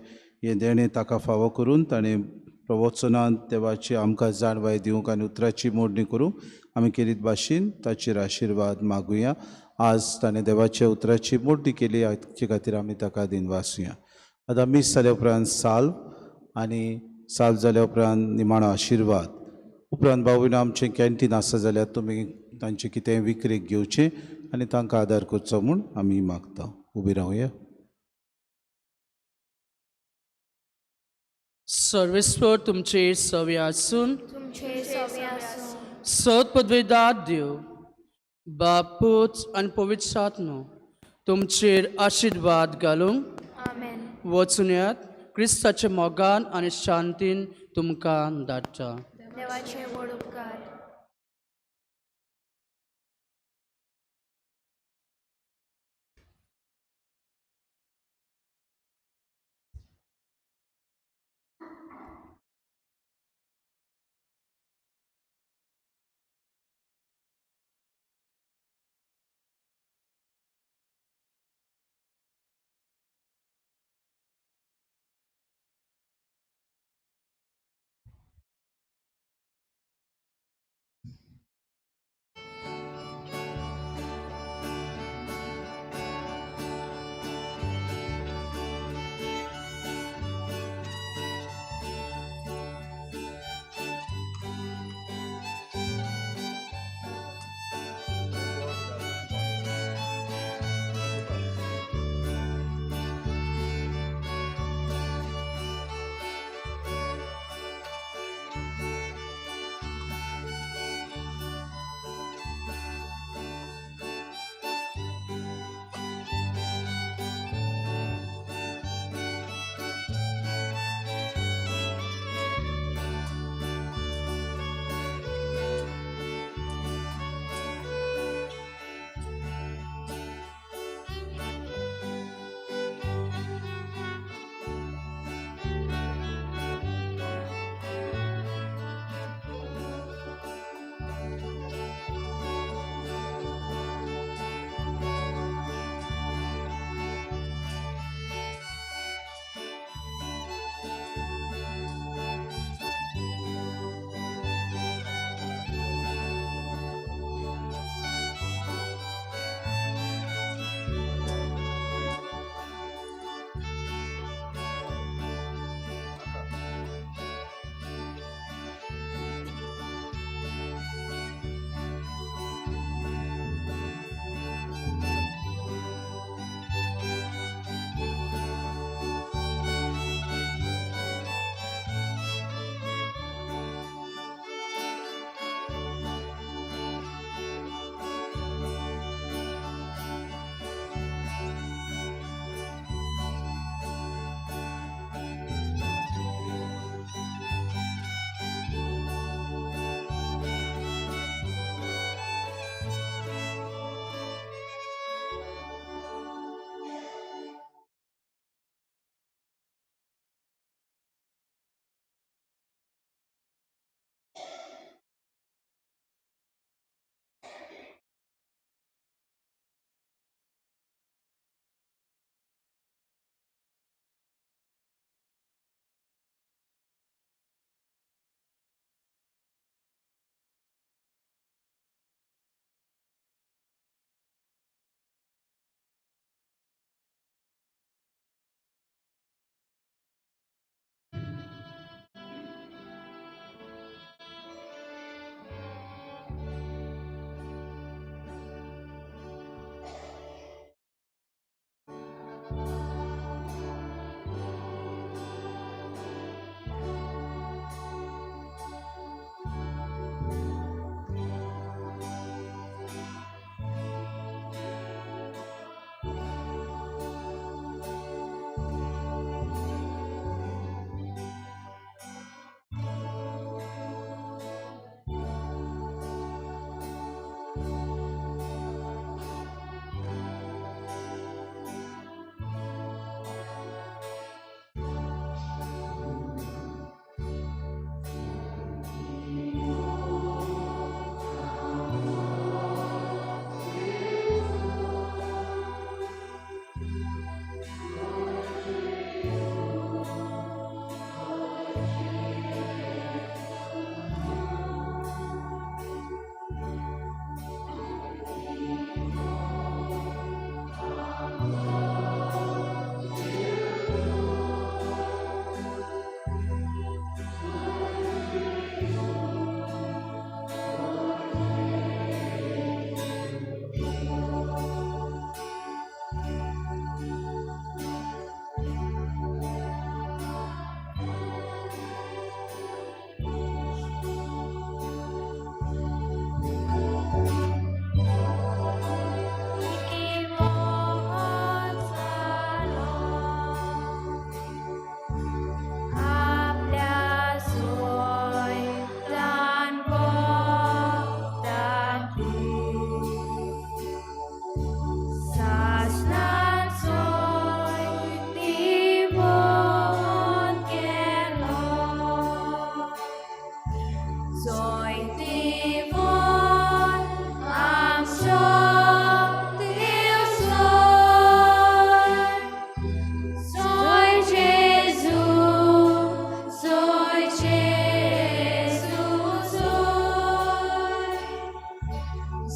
S5: हें देणें ताका फावो करून ताणें प्रवचनान देवाची आमकां जाणवाय दिवंक आनी उतराची मोडणी करूंक आमी केरीत भाशेन ताचेर आशिर्वाद मागुया. आज ताणें देवाच्या उतराची मोडणी केली हाचे खातीर आमी ताका दिनवासुया. आतां मीस जाल्या उपरांत साल्व आनी साल्व जाल्या उपरांत निमाणो आशिर्वाद. उपरांत भाव भयणो आमचें कॅन्टीन आसा जाल्यार तुमी तांचें कितेंय विक्रेक घेवचें आनी तांकां आदार करचो म्हूण आमी मागता. उबी रावया.
S6: सर्वेस्पर तुमचे सवे आसून
S1: तुमचे सवे आसूं.
S6: सत पदवेदार देव बापूच आनी पवित्र आत्मो तुमचेर आशिर्वाद घालूंक.
S1: आमेन.
S6: वचून येयात. क्रिस्ताच्या मोगान आनी शांतीन तुमकां धाडटा.
S1: देवाचे व्हड उपकार.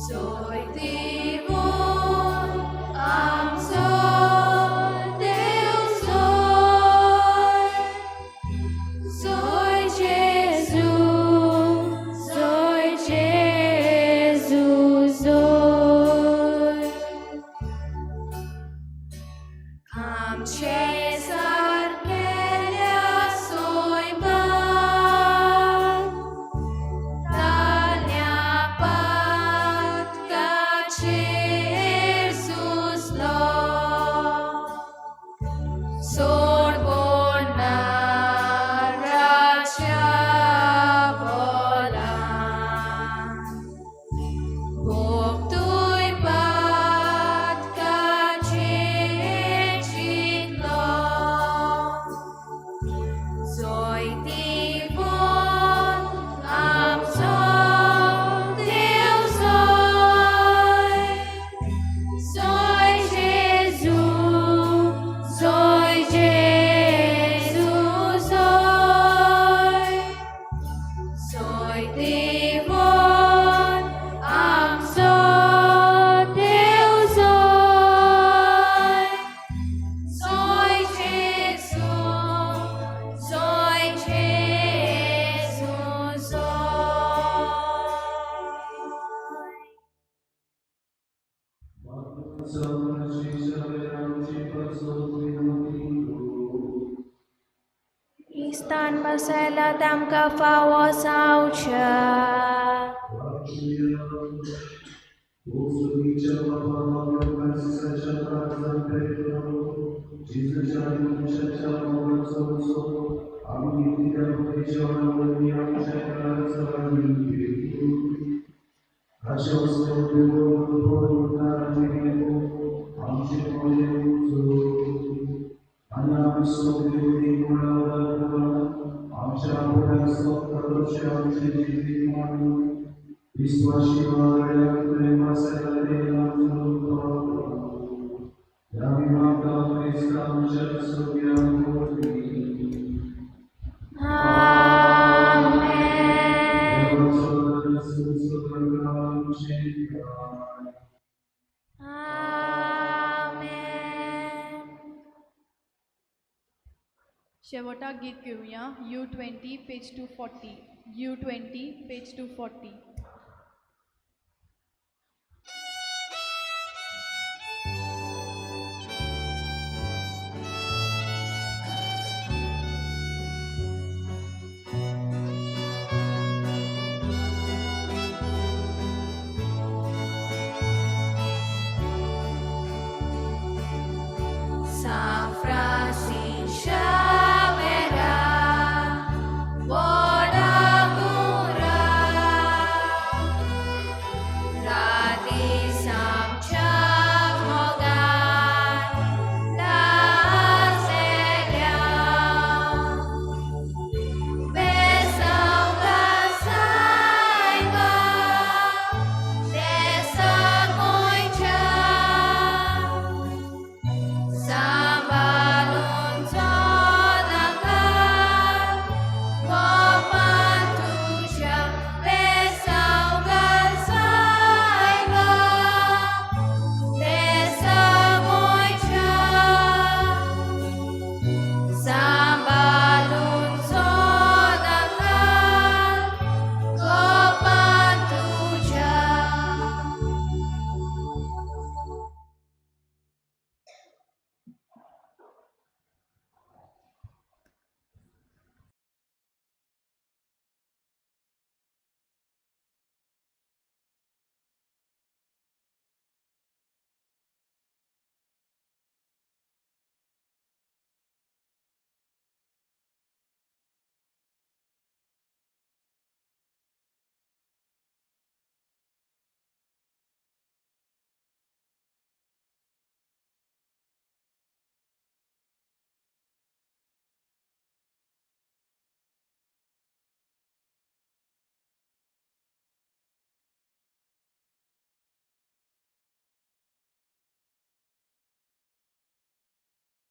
S12: सोयतीवून आमचो देव सोय सोय जेजू सोय जेजू सोय आमचे सारकेल्या सोयमान ताल्या पातकाचेर सुचलो सोडबोणाराच्या बोलान भोगतूय पातकाचेर जिखलो सोयतीवून आमचो देव सोय सोय जेजू सोय जेजू सोय सोयतीवून आमचो देव सोय सोय जेजू सोय जेजू सोय.
S1: क्रिस्तान बसयला तामकां फावो जावच्या. आमेन. आमेन.
S10: शेवटाक गीत घेवया U 20 page 240, U 20 page 240.